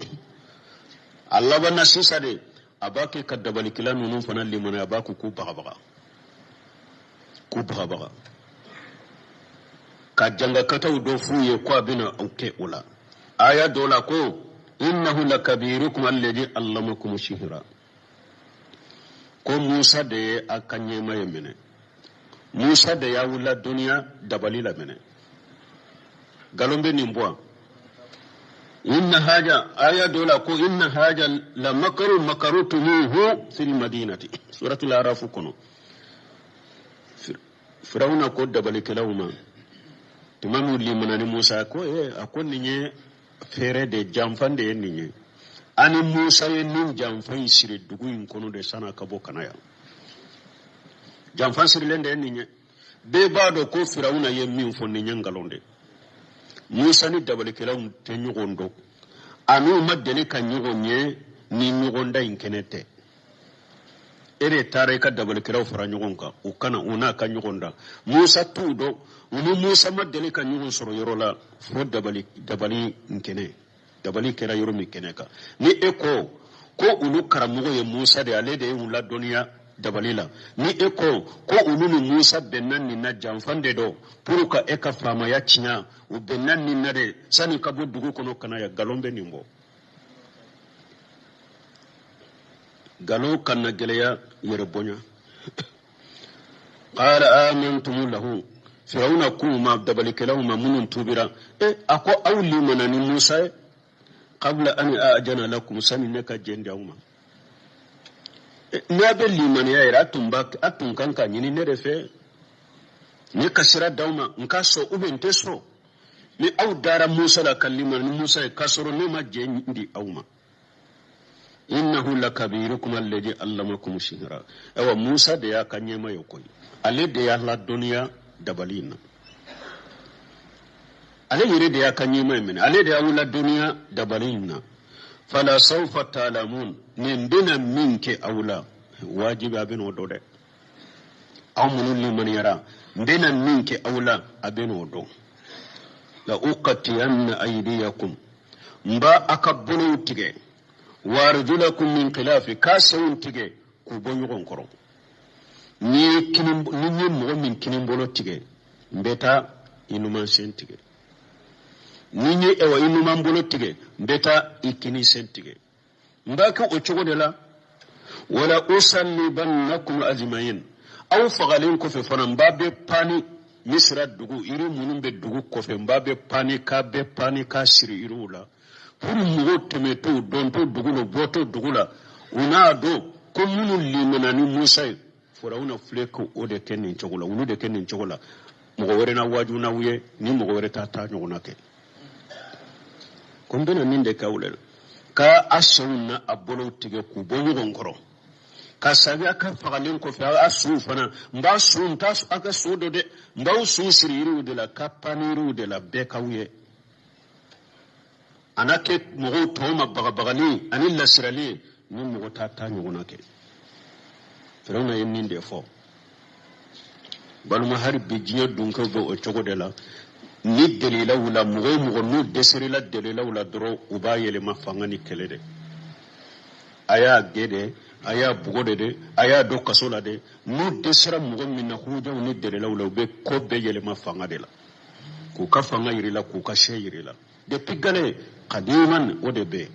A labanna sisan de, a b'a kɛ ka dabalikɛla ninnu fana limaniya, a b'a k'u k'u bagabaga, k'u bagabaga, ka jangakataw dɔ f'u ye ko a bɛna aw kɛ o la. Aya dɔ la ko innahu lakabirukum alladhi allamakum sihira, ko Musa de ye a ka ɲɛma ye minɛ, Musa de y'aw ladɔnniya dabali la minɛ. Nkalon bɛ nin bɔ. Inna haja, aya dɔ la ko inna haja la makaru makarutumuhu fil madinati, suratul araf kɔnɔ. Firawuna ko dabalikɛlaw ma tuma min limana ni Musa ko a ko nin ye fɛɛrɛ de, janfan de ye nin ye. Ani Musa ye nin janfan in siri dugu in kɔnɔ de san'a ka bɔ ka na yan. Janfan sirilen de ye nin ye. Bɛɛ b'a dɔn ko Firawuna ye min fɔ nin ye nkalon de. Musa ni dabalikɛlaw tɛ ɲɔgɔn dɔn, a n'u ma deli ka ɲɔgɔn ye ni ɲɔgɔndan in kɛnɛ tɛ. E de taara i ka dabalikɛlaw fara ɲɔgɔn kan, u kana u n'a ka ɲɔgɔn dan. Musa t'u dɔn, u ni Musa ma deli ka ɲɔgɔn sɔrɔ yɔrɔ la fo dabali, dabali kɛnɛ, dabali kɛra yɔrɔ min kɛnɛ kan. Ni e ko ko olu karamɔgɔ ye Musa de ye, ale de ye u ladɔnniya dabali la. Ni e ko ko olu ni Musa bɛnna nin na, janfan de don pour ka e ka faamaya tiɲɛ, u bɛnna nin na de sani ka bɔ dugu kɔnɔ ka na yan. Nkalon bɛ nin bɔ. Nkalon kana gɛlɛya, yɛrɛ bonya. Qala amantum lahu, Firawuna k'u ma, dabalikɛlaw ma minnu tubira, a ko aw limana ni Musa ye qabla an a'jana lakum, sani ne ka jɛn di aw ma. N'a bɛ limaniya yɛrɛ, a tun kan ka ɲini ne de fɛ, ne ka sira d'aw ma, n ka sɔn ou bien n tɛ sɔn. Ni aw dara Musa la ka limani ni Musa ye k'a sɔrɔ ne ma jɛn di aw ma. Innahu lakabirukum alladhi allamakum sihra. Ayiwa, Musa de y'a ka ɲɛma ye koyi, ale de y'a ladɔnniya dabali in na, ale yɛrɛ de y'a ka ɲɛma ye minɛ, ale de y'aw ladɔnniya dabali in na. Fala sawfa ta'lamun, nin bɛna min kɛ aw la, wajibi a bɛna o dɔn dɛ. Aw minnu limaniyara, n bɛna min kɛ aw la, a bɛna o dɔn. La uqatiyanna aydiyakum, n b'a a ka bolow tigɛ, wa arjulakum min khilafi, k'a senw tigɛ k'u bɔ ɲɔgɔn kɔrɔ. Ni n ye mɔgɔ min kinin bolo tigɛ, n bɛ taa i numan sen tigɛ. Ni n ye i numan bolo tigɛ, n bɛ taa i kinin sen tigɛ. N b'a kɛ o cogo de la. Wala usallibannakum ajma'in, aw fagalen kɔfɛ fana n b'a bɛ pani Misira dugu yiri minnu bɛ dugu kɔfɛ, n b'a bɛ pani k'a bɛ pani k'a siri yiriw la, pour mɔgɔw tɛmɛtɔ, dontɔ dugu la, bɔtɔ dugu la, u n'a dɔn ko minnu limana ni Musa ye. Firawuna filɛ k'o de kɛ nin cogo la, olu de kɛ nin cogo la. Mɔgɔ wɛrɛ na waaju n'aw ye, ni mɔgɔ wɛrɛ t'a ta ɲɔgɔnna kɛ. Ko n bɛna nin de kɛ aw la, k'a a senw n'a a bolow tigɛ k'u bɔ ɲɔgɔn kɔrɔ, ka sabi a ka fagalen kɔfɛ a suw fana, n b'a su, n t'a a ka so dɔ dɛ, n b'aw su siri yiriw de la, ka pan yiriw de la, bɛɛ k'aw ye. A n'a kɛ mɔgɔw tɔw ma bagabagali ani lasirali, ni mɔgɔ t'a ta ɲɔgɔnna kɛ. Firawuna ye nin de fɔ. Balima, hali bi diɲɛ dunkɛw bɛ o cogo de la. Ni delilaw la, mɔgɔ o mɔgɔ n'u dɛsɛrila delilaw la dɔrɔn, u b'a yɛlɛma fanga ni kɛlɛ de. A y'a gɛn de, a y'a bugɔ de dɛ, a y'a don kaso la dɛ. N'u dɛsɛra mɔgɔ min na hujaw ni delilaw la, u bɛ ko bɛɛ yɛlɛma fanga de la, k'u ka fanga yir'i la, k'u ka se yir'i la. Depuis gale kadiman, o de bɛ yen.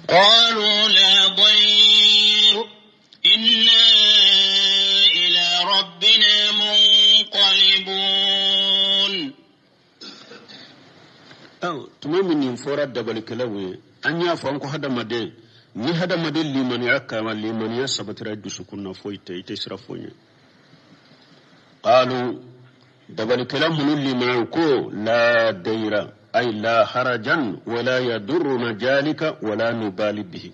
قالوا لا ضير إنا إلى ربنا منقلبون. Tuma min nin fɔra dabalikɛlaw ye, an y'a fɔ an ko hadamaden, ni hadamaden limaniya kama, limaniya sabatira i dusukun na, foyi tɛ, i tɛ siran foyi ɲɛ. Qalu, dabalikɛla minnu limaniya ko la dayira, ay la harajan wala yadurruna jalika wala nubali bihi.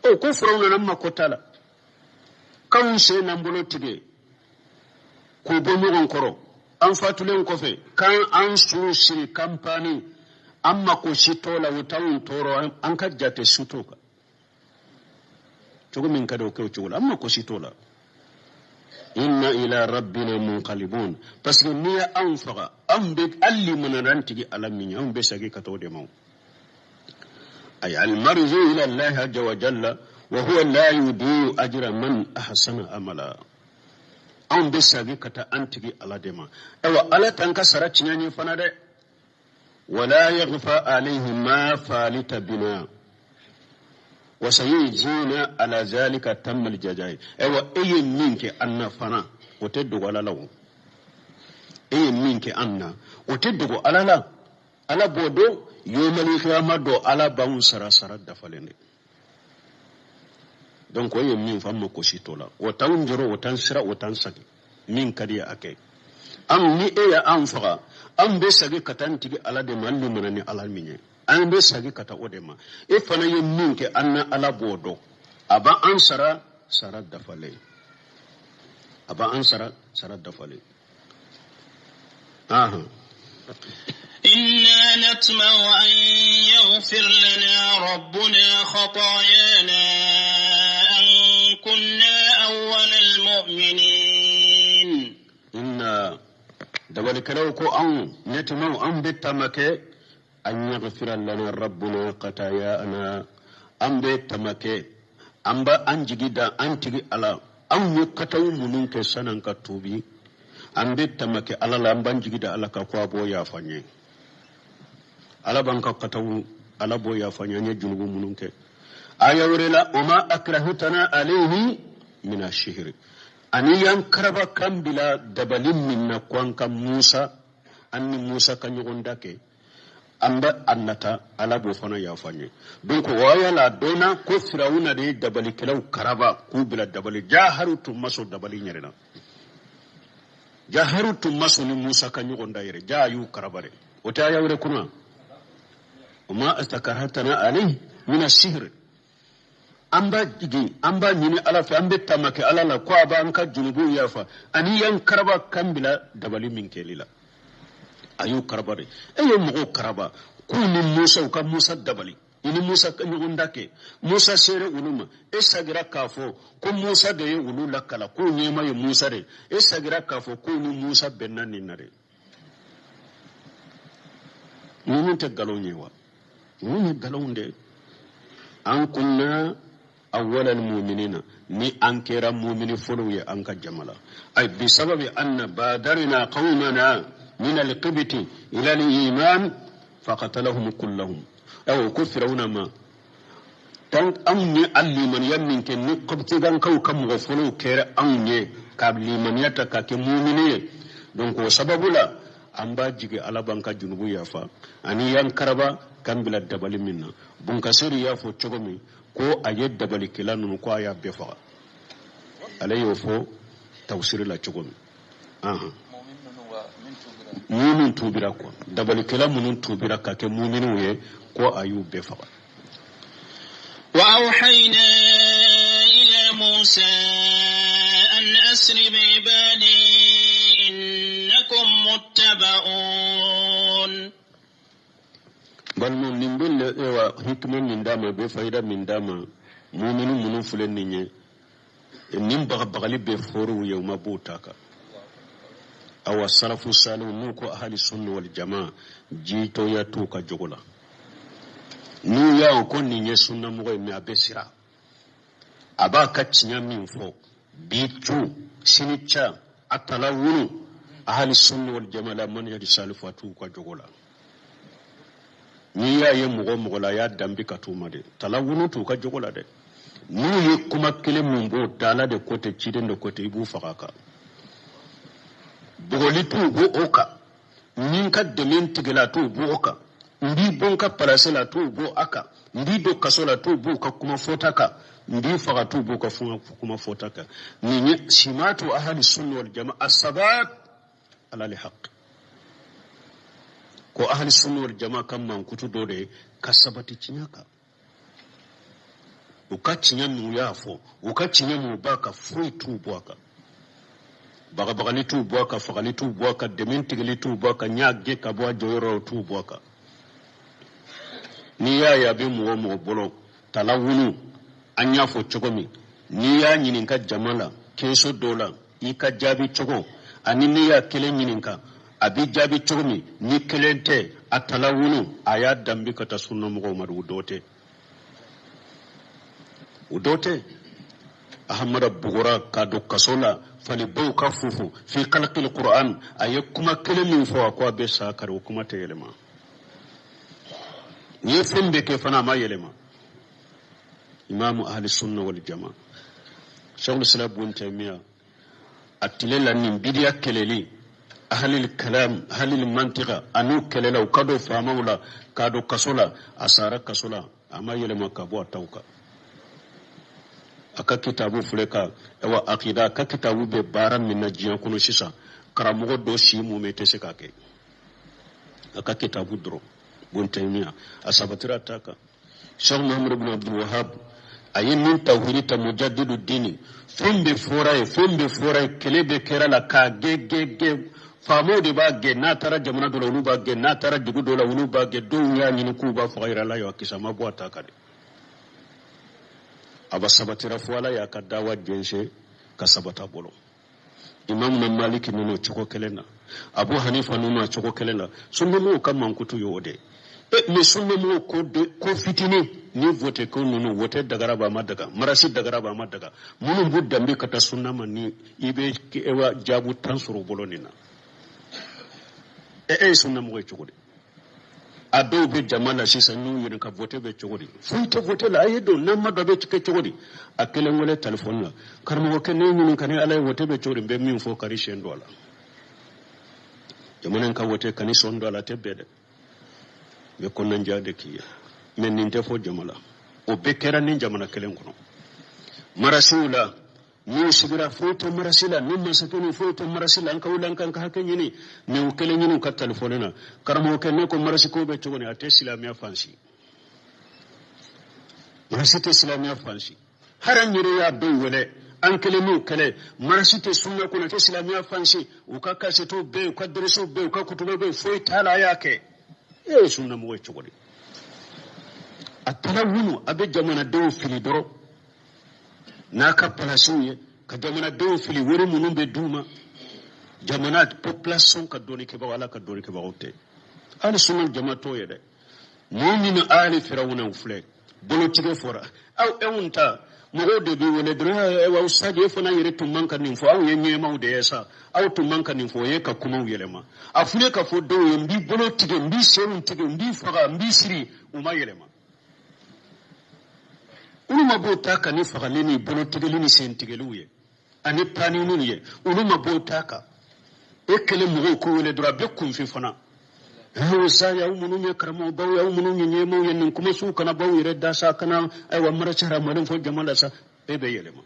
O ko Firawuna na mako t'a la k'anw sen n'an bolo tigɛ k'u bɔ ɲɔgɔn kɔrɔ. An fatulen kɔfɛ k'an an su siri kanpani, an mako si t'o la, o t'anw tɔɔrɔ, an ka jate su t'o kan. Cogo min ka di o kɛ o cogo la, an mako si t'o la. Inna ila rabbina munqalibun, parce que n'i ye anw faga, anw bɛ hali limanana an tigi Ala min ye, anw bɛ segin ka taa o de ma. Ay almarju ila Allahi azza wa jalla wa huwa la yudiyu ajra man ahsana amala. Anw bɛ segin ka taa an tigi Ala de ma. Ayiwa, Ala t'an ka sara tiɲɛ ye fana dɛ. Wala yaghfa alayhi ma falita bina wa sayujzina ala zalika tammal jazai. Ayiwa, e ye min kɛ an na fana, o tɛ dogo Ala la o. E ye min kɛ an na, o tɛ dogo Ala la. Ala b'o dɔn, yomali kiyama don Ala b'anw sara sara dafalen de. Donc o ye min fɔ, an mako si t'o la, o t'anw jɔrɔ, o t'an siran, o t'an sagi. Min ka di a kɛ an ni e ye an faga, an bɛ segin ka taa an tigi Ala de ma, an limana ni Ala min ye, an bɛ segin ka taa o de ma. E fana ye min kɛ an na, Ala b'o dɔn, a b'an sara sara dafalen, a b'an sara sara dafalen. Ahan. إنا نطمع أن يغفر لنا ربنا خطايانا أن كنا أول المؤمنين. Inna, dabalikɛlaw ko anw natma'u, an bɛ tamakɛ, an yaghfira lana rabbuna khatayana, an bɛ tamakɛ, an bɛ an jigi da an tigi Ala, anw ye kataw minnu kɛ san'an ka tuubi, an bɛ tamakɛ Ala la, an b'an jigi da Ala kan ko a b'o yafa n ye. Ala b'an ka kataw, Ala b'o yafa n ye, an ye junubu minnu kɛ. Aya wɛrɛ la, wa ma akrahutana alayhi mina sihiri, ani y'an karaba kan bila dabali min na ko an ka Musa, an ni Musa ka ɲɔgɔn da kɛ, an bɛ a nata, Ala b'o fana yafa n ye. Donc o aya la, a dɔnna ko Firawuna de ye dabalikɛlaw karaba k'u bila dabali. Jaharu tun ma sɔn dabali yɛrɛ la, jaharu tun ma sɔn ni Musa ka ɲɔgɔn da yɛrɛ, ja y'u karaba de. O tɛ aya wɛrɛ kɔnɔ, wa ma akrahtana alayhi mina sihiri. An b'a jigin, an b'a ɲini Ala fɛ, an bɛ tamakɛ Ala la ko a b'an ka junubuw yafa, ani y'an karaba kan bila dabali min kɛli la, a y'u karaba de. E ye mɔgɔw karaba k'u ni Musa, u ka Musa dabali, i ni Musa ka ɲɔgɔn da kɛ, Musa sere olu ma, e sagira k'a fɔ ko Musa de ye olu lakala, k'u ɲɛma ye Musa de, e sagira k'a fɔ k'u ni Musa bɛnna nin na de. Ninnu tɛ nkalon ye wa? Ninnu ye nkalon de. An kunna awwalal mu'minina, ni an kɛra mumini fɔlɔw ye an ka jama la, ay bisababi anna badarina qawmana min alqibti ila al-iman faqatalahum kullahum. Aw ko Firawuna ma tan, anw ye a limaniya min kɛ ni kɔptigankaw ka mɔgɔ fɔlɔw kɛra anw ye ka limaniya ta ka kɛ mumini ye, donc o sababu la an b'a jigi Ala b'an ka junubu yafa, ani y'an karaba k'an bila dabali min na. Bunkaseri y'a fɔ cogo min ko a ye dabalikɛla ninnu, ko a y'a bɛɛ faga, ale y'o fɔ tawusiri la cogo min. Ahan, minnu tuubira quoi, dabalikɛla minnu tuubira ka kɛ muminiw ye, ko a y'u bɛɛ faga. وأوحينا إلى موسى أن أسر بعبادي إنكم متبعون. Balimaw, nin bɛ wa hikima min d'a ma, bɛ fayida min d'a ma, muminu minnu filɛ nin ye, nin bagabagali bɛ fɔr'u ye, u ma b'o ta kan. Awa, salafu salihu n'u ko ahali sunna wal jama, jitɔya t'u ka jogo la. N'u y'a o ko nin ye sunnamɔgɔ ye, mɛ a bɛ siran, a b'a ka tiɲɛ min fɔ bi cu sini ca a tala wunu. Ahali sunna wal jama la manhaj salifu, a t'u ka jogo la. N'i y'a ye mɔgɔ mɔgɔ la, a y'a danbi ka t'u ma de, tala wunu t'u ka jogo la dɛ. N'u ye kuma kelen min b'o da la de, ko tɛ ciden de ko tɛ, i b'u faga kan, bugɔli t'u bɔ o kan, ni n ka dɛmɛ tigɛla t'u bɔ o kan, n b'i bɔ n ka palase la t'u bɔ a kan, n b'i don kaso la t'u b'u ka kuma fɔta kan, n b'i faga t'u b'u ka kuma fɔta kan. Nin ye simatu ahali sunna wal jama, asabat ala li haqq. Ko ahali sunna wal jama ka mankutu dɔ de ye ka sabati tiɲɛ kan, u ka tiɲɛ min u y'a fɔ, u ka tiɲɛ min u b'a kan, foyi t'u bɔ a kan. Bagabagali t'u bɔ a kan, fagali t'u bɔ a kan, dɛmɛ tigɛli t'u bɔ a kan, ɲa gɛn ka bɔ a jɔyɔrɔ t'u bɔ a kan. N'i y'a ye a bɛ mɔgɔ o mɔgɔ bolo talawunu, an y'a fɔ cogo min, n'i y'a ɲininka jama la kɛso dɔ la, i ka jaabi cogo ani n'i y'a kelen ɲininka a bɛ jaabi cogo min, ni kelen tɛ a talawunu, a y'a danbe ka taa sunna mɔgɔw ma, o dɔ tɛ, o dɔ tɛ. Ahamada bugɔra k'a don kaso la, falibaw ka fufu fi kalakil Qur'an, a ye kuma kelen min fɔ, a ko a bɛ sa kari, o kuma tɛ yɛlɛma. U ye fɛn bɛɛ kɛ fana, a ma yɛlɛma. Imamu ahli sunna wal jama, Sheikhul Islam Ibn Taymiya, a tile la nin bidiya kɛlɛli, ahalil kalam, ahalil mantika, a n'u kɛlɛla, u ka don faamaw la k'a don kaso la, a sara kaso la, a ma yɛlɛma ka bɔ a taw kan. A ka kitabu filɛ ka ayiwa akida, a ka kitabu bɛ baara min na diɲɛ kɔnɔ sisan, karamɔgɔ dɔ si mun tɛ se k'a kɛ. A ka kitabu dɔrɔn, Ibn Taymiya, a sabatira a ta kan. Cheikh Muhammad ibn Abdul Wahab, a ye min tawhidi ta, mujaddidu dini, fɛn bɛɛ fɔra ye, fɛn bɛɛ fɔra ye, kɛlɛ bɛɛ kɛra la k'a gɛn gɛn gɛn. Faamaw de b'a gɛn, n'a taara jamana dɔ la olu b'a gɛn, n'a taara dugu dɔ la olu b'a gɛn, dɔw y'a ɲini k'u b'a faga yɛrɛ, ala y'a kisi, a ma bɔ a ta kan dɛ. A ba sabatira fo ala y'a ka dawa jɛnsɛn ka sabata bolo. Imamu na Maliki ninnu cogo kelen na, Abu Hanifa ninnu a cogo kelen na. Sunnamɔgɔw ka mankutu ye o de e. Mais sunnamɔgɔw ko de ko fitinin ni vote ko ninnu, vote dagara ba ma daga, marasi dagara ba ma daga, minnu b'u danbe ka taa sunna ma, ni i bɛ ewa jaabu 10 sɔrɔ u bolo nin na. E ye sunnamɔgɔ ye cogo di? A dɔw bɛ jama la sisan, n'u yɛrɛ ka vote bɛ cogo di? Foyi tɛ vote la, a ye don n'an ma dɔ bɛ kɛ cogo di? A kelen wele telefɔni la, karamɔgɔkɛ, ne ɲininka ni ala ye, vote bɛ cogo di? N bɛ min fɔ, kari sen don a la, jamana in ka vote kani sɔn don a la, a tɛ bɛn dɛ, n bɛ kɔnɔnajɛya de k'i ye. Mais nin tɛ fɔ jama la, o bɛɛ kɛra ni jamana kelen kɔnɔ marasiw la. N'u sigira, foyi tɛ marasi la, ni masakɛ ni foyi tɛ marasi la, an ka wuli an kan ka hakɛ ɲini. Mais u kelen ɲini u ka telefɔni na, karamɔgɔkɛ, ne ko marasi ko bɛ cogo di? A tɛ silamɛya fan si, marasi tɛ silamɛya fan si. Hali an yɛrɛ y'a dɔw wele, an kelen n'u kɛlɛ, marasi tɛ sunna kɔnɔ, a tɛ silamɛya fan si, u ka kasɛtiw bɛ yen, u ka dɛrɛsiw bɛ yen, u ka kutubaw bɛ yen, foyi t'a la, a y'a kɛ. E ye sunna mɔgɔ ye cogo di? A taara wunu, a bɛ jamanadenw fili dɔrɔn n'a ka palasiw ye, ka jamanadenw fili wari minnu bɛ d'u ma, jamana population ka dɔnni kɛbagaw, ala ka dɔnni kɛbagaw tɛ, hali sunna jama t'o ye dɛ. Muminu ali firawunaw filɛ, bolotigɛ fɔra aw anw ta, mɔgɔw de bɛ wele dɔrɔn, aw saji, e fana yɛrɛ tun man ka nin fɔ, aw ye ɲɛmaw de ye sa, aw tun man ka nin fɔ, o ye ka kumaw yɛlɛma. A filɛ ka fɔ dɔw ye, n b'i bolo tigɛ, n b'i senw tigɛ, n b'i faga, n b'i siri, u ma yɛlɛma. Olu ma b'o ta kan ni fagali ni bolo tigɛli ni sen tigɛliw ye ani paniniw ye, olu ma b'o ta kan. E kelen mɔgɔw ko wele dɔrɔn, a bɛ kunfin fana. Sa, aw minnu ye karamɔgɔbaw ye, aw minnu ye ɲɛmaaw ye, nin kumasiw kana b'aw yɛrɛ da sa, kana ayiwa marasi hadamaden fɔ jama la sa, e bɛ yɛlɛma.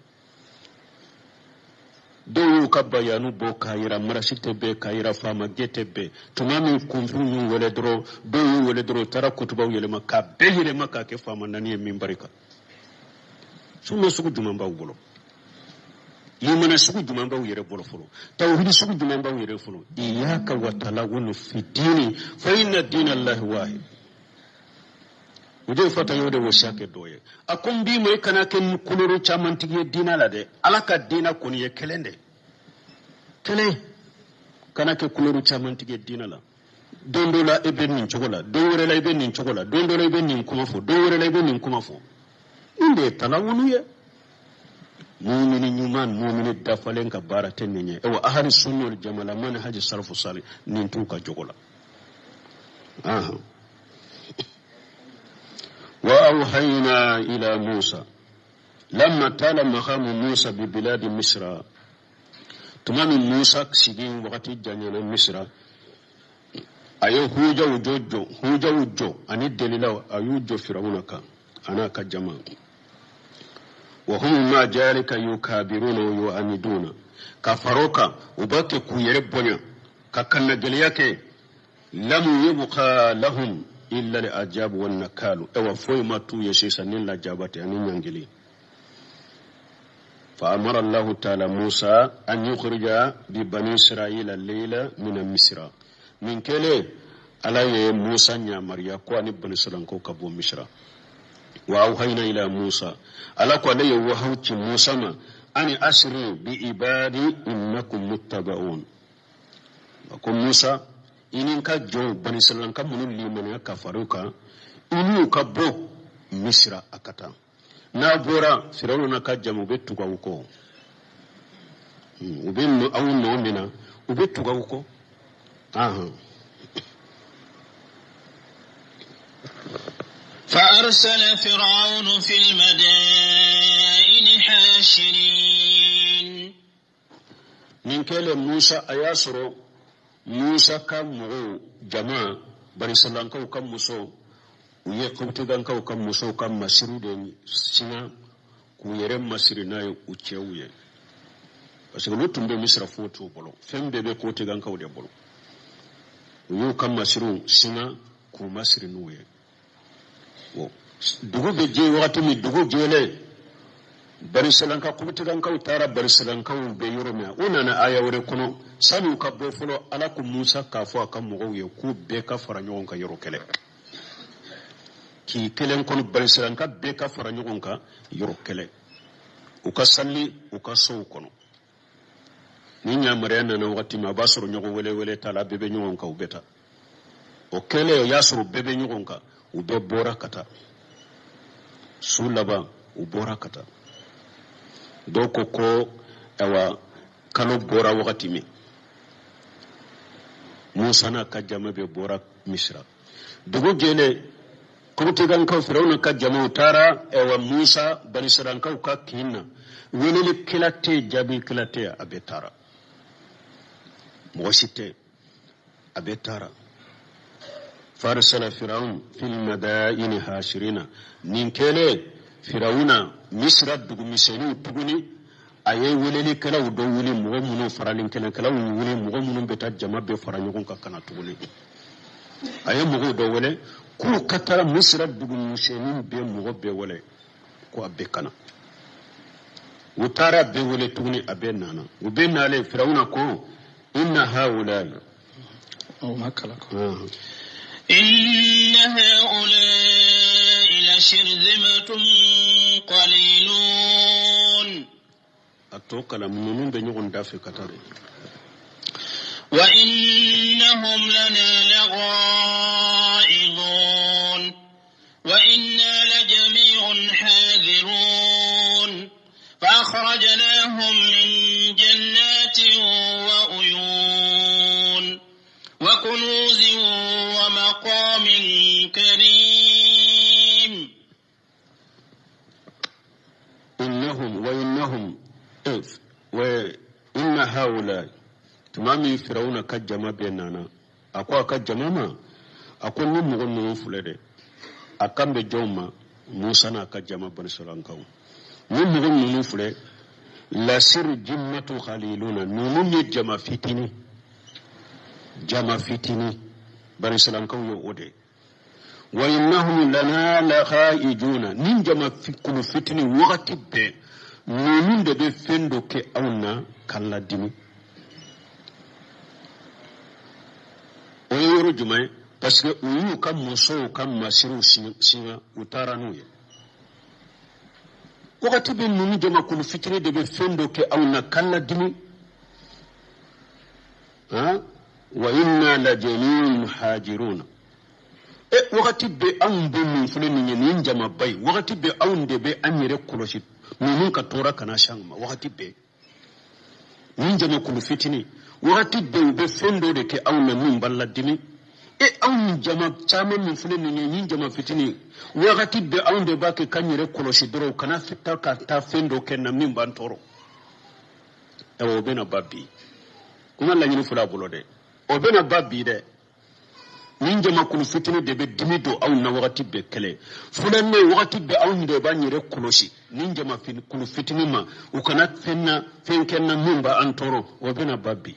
Dɔw y'u ka bayanu bɔ k'a yira marasi tɛ bɛn, k'a yira faama gɛ tɛ bɛn. Tuma min kunfinw y'u wele dɔrɔn, dɔw y'u wele dɔrɔn, u taara kutubaw yɛlɛma k'a bɛɛ yɛlɛma k'a kɛ faama naani ye min barika. Sunna sugu jumɛn b'aw bolo? Limana sugu jumɛn b'aw yɛrɛ bolo fɔlɔ? Tawhidi sugu jumɛn b'aw yɛrɛ fɔlɔ? Iyaka wa talawunu fi dini fa inna dina allahi wahid. O de fata y'o de wasiya kɛ dɔ ye. A ko n b'i ma, i kana kɛ kuloro camantigi ye diinɛ la dɛ, ala ka diinɛ kɔni ye kelen de, kelen. Kana kɛ kuloro camantigi ye diinɛ la. Don dɔ la e bɛ nin cogo la, don wɛrɛ la i bɛ nin cogo la, don dɔ la i bɛ nin kuma fɔ, don wɛrɛ la i bɛ nin kuma fɔ. Nin de ye talawunu ye. Mumini ɲuman, mumini dafalen ka baara tɛ nin ye. Ayiwa, ahali sunna wal jamaa la manhaji salafu sali, nin t'u ka jogo la. Wa awhayna ila Musa lamma tala maqamu Musa bi biladi Misra. Tuma min Musa sigi wagati janyana Misra, a ye hujaw jɔ, hujaw jɔ ani delilaw, a y'u jɔ Firawuna kan a n'a ka jama. Wa hum ma jalika yukabiruna wa yu'aniduna, ka far'o kan u b'a kɛ k'u yɛrɛ bonya ka kannagɛlɛya kɛ. Lam yabqa lahum illa al-ajabu wan nakalu. Ayiwa, foyi ma t'u ye sisan ni lajaba tɛ ani ɲangili. Lamma Fa amara Allahu taala Musa an yukhrija bi bani Israila leila min Misra. Nin kɛlen Ala ye Musa yamaruya ko ani bani Israilakaw ka bɔ Misra. Wa awhayna ila Musa. Ala ko ale ye wahayu ci Musa ma ani asiri bi ibadi innakum muttabaun. A ko Musa i ni n ka jɔnw bani Israilaka minnu limaniya ka fara u kan i n'u ka bɔ Misira a ka taa n'a bɔra Firawuna n'a ka jama u bɛ tugu aw kɔ u bɛ aw nɔ minɛ u bɛ tugu aw kɔ ahan. فأرسل فرعون في المدائن حاشرين nin kɛlen musa a y'a sɔrɔ musa ka mɔgɔw jama banisirailakaw ka musow u ye kɔptikankaw ka musow ka masiriw de singa k'u yɛrɛ masiri n'a ye u cɛw ye parce que olu tun bɛ misira foyi t'u bolo fɛn bɛɛ bɛ kɔptikankaw de bolo u y'u ka masiriw singa k'u masiri n'u ye dugu bɛ jɛ wagati min dugu jɛlen banisirailaka kɔptikankaw taara banisirailakaw bɛ yɔrɔ min na u nana aya wɛrɛ kɔnɔ sani u ka bɔ fɔlɔ ala ko musa k'a fɔ a ka mɔgɔw ye k'u bɛɛ ka fara ɲɔgɔn kan yɔrɔ kelen kin kelen kɔnɔ banisirailaka bɛɛ ka fara ɲɔgɔn kan yɔrɔ kelen u ka sali u ka sow kɔnɔ ni yamaruya nana wagati min a b'a sɔrɔ ɲɔgɔn wele wele t'a la bɛɛ bɛ ɲɔgɔn kan u bɛ taa o kɛlen o y'a sɔrɔ bɛɛ bɛ ɲɔgɔn kan u bɛɛ bɔra ka taa su laban u bɔra ka taa dɔw ko ko ayiwa kalo bɔra wagati min musa n'a ka jama bɛɛ bɔra misira dugu jɛlen kɔptikankaw firawuna ka jamaw taara ayiwa musa banisirailakaw ka kin na welelikɛla tɛ yen jaabikɛla tɛ yen a bɛɛ taara mɔgɔ si tɛ yen a bɛɛ taara farsala firawun fil madaini hashirina nin kɛlen firawuna misira dugumisɛnninw tuguni a ye welelikɛlaw dɔ wuli mɔgɔ minnu faralinkɛlɛkɛlaw wuli mɔgɔ minnu bɛ taa jama bɛɛ fara ɲɔgɔn kan ka na tuguni a ye mɔgɔw dɔ wele k'u ka taara misira dugumisɛnnin bɛɛ mɔgɔ bɛɛ wele ko a bɛɛ ka na u taara bɛɛ wele tuguni a bɛɛ nana u bɛɛ nalen firawuna ko inna haulai inna haulai la shirzimatun qalilun a tɔ kalan ninnu bɛ ɲɔgɔn da fɛ ka taa de wa innahum lana laghaizun wa inna lajami'un hadirun فأخرجناهم من جنات وعيون وكنوز ومقام كريم إنهم وإنهم وإن هؤلاء tuma min firawuna ka jama bɛɛ nana a ko a ka jama ma a ko nin mɔgɔ ninnu filɛ dɛ a kan bɛ jɔnw ma musa n'a ka jama banisirailakaw nin mɔgɔ ninnu filɛ lasirjimatu qaliluna ninnu ye jama fitini jama fitini banisirailakaw ye o de wa innahum lana laghaizuna nin jama kulu fitini wagati bɛɛ ninnu de bɛ fɛn dɔ kɛ anw na k'an ladimi o ye yɔrɔ jumɛn ye parce que u y'u ka musow ka masiriw singa u taara n'u ye wagati bɛɛ ninnu jamakulu fitini de bɛ fɛn dɔ kɛ anw na k'an ladimi wa inna lajamiun hajiruna e wagati bɛɛ anw bɛ min filɛ nin ye nin jamaba ye wagati bɛɛ anw de bɛ an yɛrɛ kɔlɔsi ninnu ka tɔɔrɔ kana se an ma wagati bɛɛ nin jamakulu fitini wagati bɛɛ u bɛ fɛn dɔ de kɛ anw na min b'an ladimi e anw jama caman min filɛ nin ye nin jama fitini wagati bɛɛ anw de b'a kɛ k'an yɛrɛ kɔlɔsi dɔrɔn u kana taa ka taa fɛn dɔ kɛ na min b'an tɔɔrɔ ayiwa o bɛna ban bi kuma laɲini filɛ a bolo dɛ o bɛna ban bi dɛ nin jamakulu fitini de bɛ dimi don anw na wagati bɛɛ kɛlɛ filanan wagati bɛɛ anw de b'an yɛrɛ kɔlɔsi nin jamakulu fitini ma u kana fɛn na fɛn kɛ na min b'an tɔɔrɔ o bɛna ban bi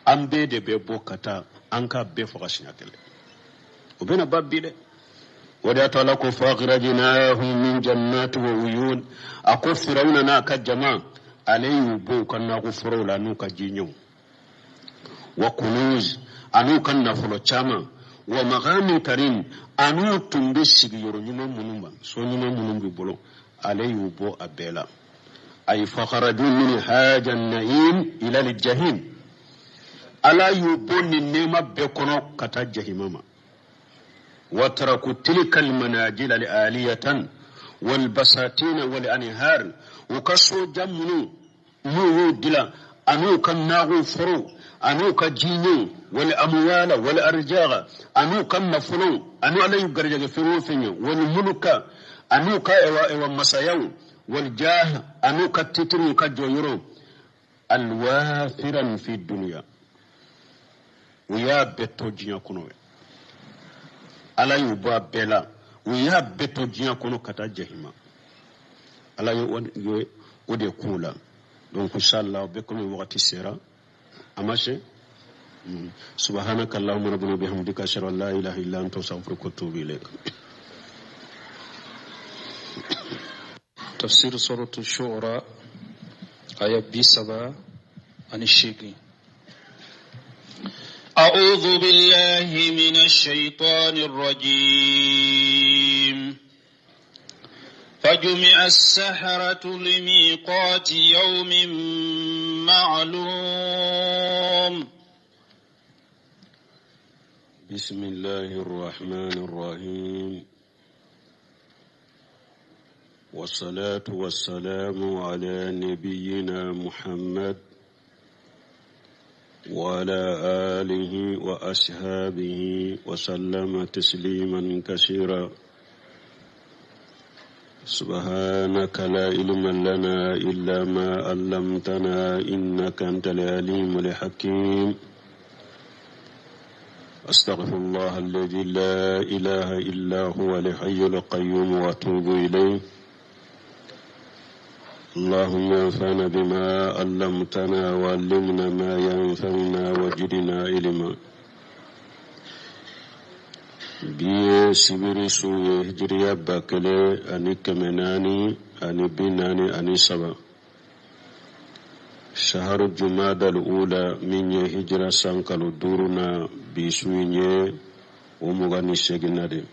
an bɛɛ de bɛ bɔ ka taa an k'a bɛɛ faga siɲɛ kelen o bɛna ban bi dɛ O de y'a to Ala ko fa akhrajnahum min jannati wa uyun. A ko Firawuna n'a ka jama, ale y'u bɔ u ka nakɔ forow la n'u ka jiɲɛw wa kunuz, an'u ka nafolo caman, wa maqamin karim, an'u tun bɛ sigiyɔrɔ ɲuman minnu ma, so ɲuman minnu b'u bolo, ale y'u bɔ a bɛɛ la. Ay fakharaju min haja naim ila jahim. Ala y'u bɔ nin nɛɛma bɛɛ kɔnɔ ka taa jahima ma. Wataraku tilka almanajila aliyatan walbasatina walanhar. U ka sojan minnu n'u y'u dilan, an'u ka nakɔ forow, an'u ka jiɲɛw, wal amwala wal arjaga, an'u ka nafolow, an'u Ala y'u garijɛgɛ fɛn o fɛn ye, wal muluka, an'u ka ewa ewa masayaw, wal jah, an'u ka titiriw ka jɔyɔrɔ, alwafiran fi dunya, u y'a bɛɛ to diɲɛ kɔnɔ. Ala y'u bɔ a bɛɛ la, u y'a bɛɛ to diɲɛ kɔnɔ ka taa jahima. Ala ye o de k'u la. Donc inshallah, bɛɛ komi wagati sera a ma se. Subhanaka allahumma rabbana bihamdika, ashhadu an la ilaha illa anta, astaghfiruka wa atubu ilayk. Tafsir suratu Shu'ara aya 38. أعوذ بالله من الشيطان الرجيم. فجمع السحرة لميقات يوم معلوم. بسم الله الرحمن الرحيم، والصلاة والسلام على نبينا محمد وعلى آله وأصحابه وسلم تسليما كثيرا. سبحانك لا علم لنا إلا ما علمتنا إنك أنت العليم الحكيم. أستغفر الله الذي لا إله إلا هو الحي القيوم وأتوب إليه. اللهم انفعنا بما علمتنا وعلمنا ما ينفعنا وزدنا علما. Bi ye sibiri su ye, hijiriya 1443, shaharu jumadal ula, min ye hijira san kalo duuru na. Bi su in ye o 28na de.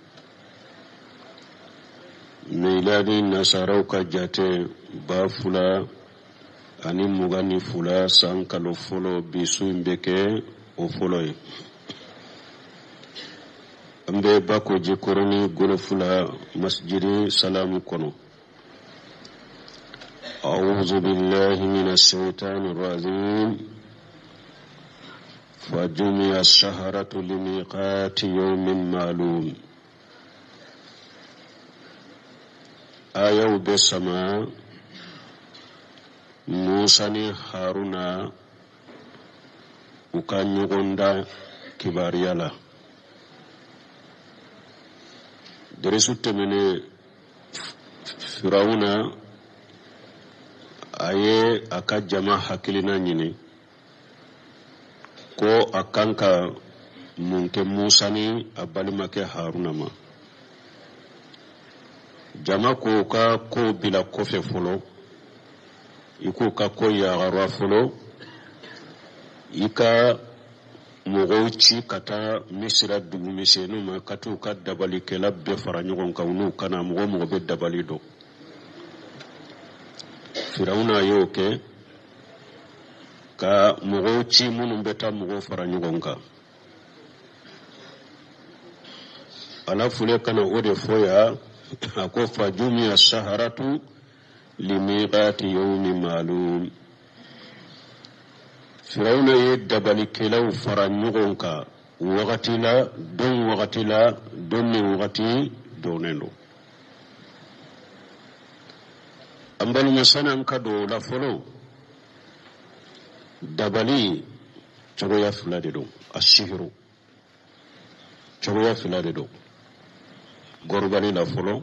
Miladi nasaraw ka jate, 2022 san kalo fɔlɔ, bi su in bɛ kɛ o fɔlɔ ye. An bɛ Bako Jikɔrɔni Golofula masjidi Salamu kɔnɔ. أعوذ بالله من الشيطان الرجيم. فجمع السحرة لميقات يوم معلوم. Ayaw bɛ sama Musa ni Haruna u ka ɲɔgɔndan kibaruya la. Derisu tɛmɛnen, Firawuna a ye a ka jama hakilina ɲini ko a kan ka mun kɛ Musa ni a balimakɛ Haruna ma. Jama k'o ka ko bila kɔfɛ fɔlɔ, i k'u ka ko yagaruya fɔlɔ, i ka mɔgɔw ci ka taa Misira dugu misɛnninw ma, ka t'u ka dabalikɛla bɛɛ fara ɲɔgɔn kan, u n'u kana mɔgɔ o mɔgɔ bɛ dabali dɔn. Firawuna y'o kɛ ka mɔgɔw ci minnu bɛ taa mɔgɔw fara ɲɔgɔn kan. Ala fule ka na o de fɔ yan. A ko fajumiya saharatu limiqati yawmi ma'lum. Firawuna ye dabalikɛlaw fara ɲɔgɔn kan wagati la, don wagati la, don min wagati donnen don. An balima, sani an ka don o la fɔlɔ, dabali cogoya fila de don. A sihiru cogoya fila de don. Gorobali la fɔlɔ.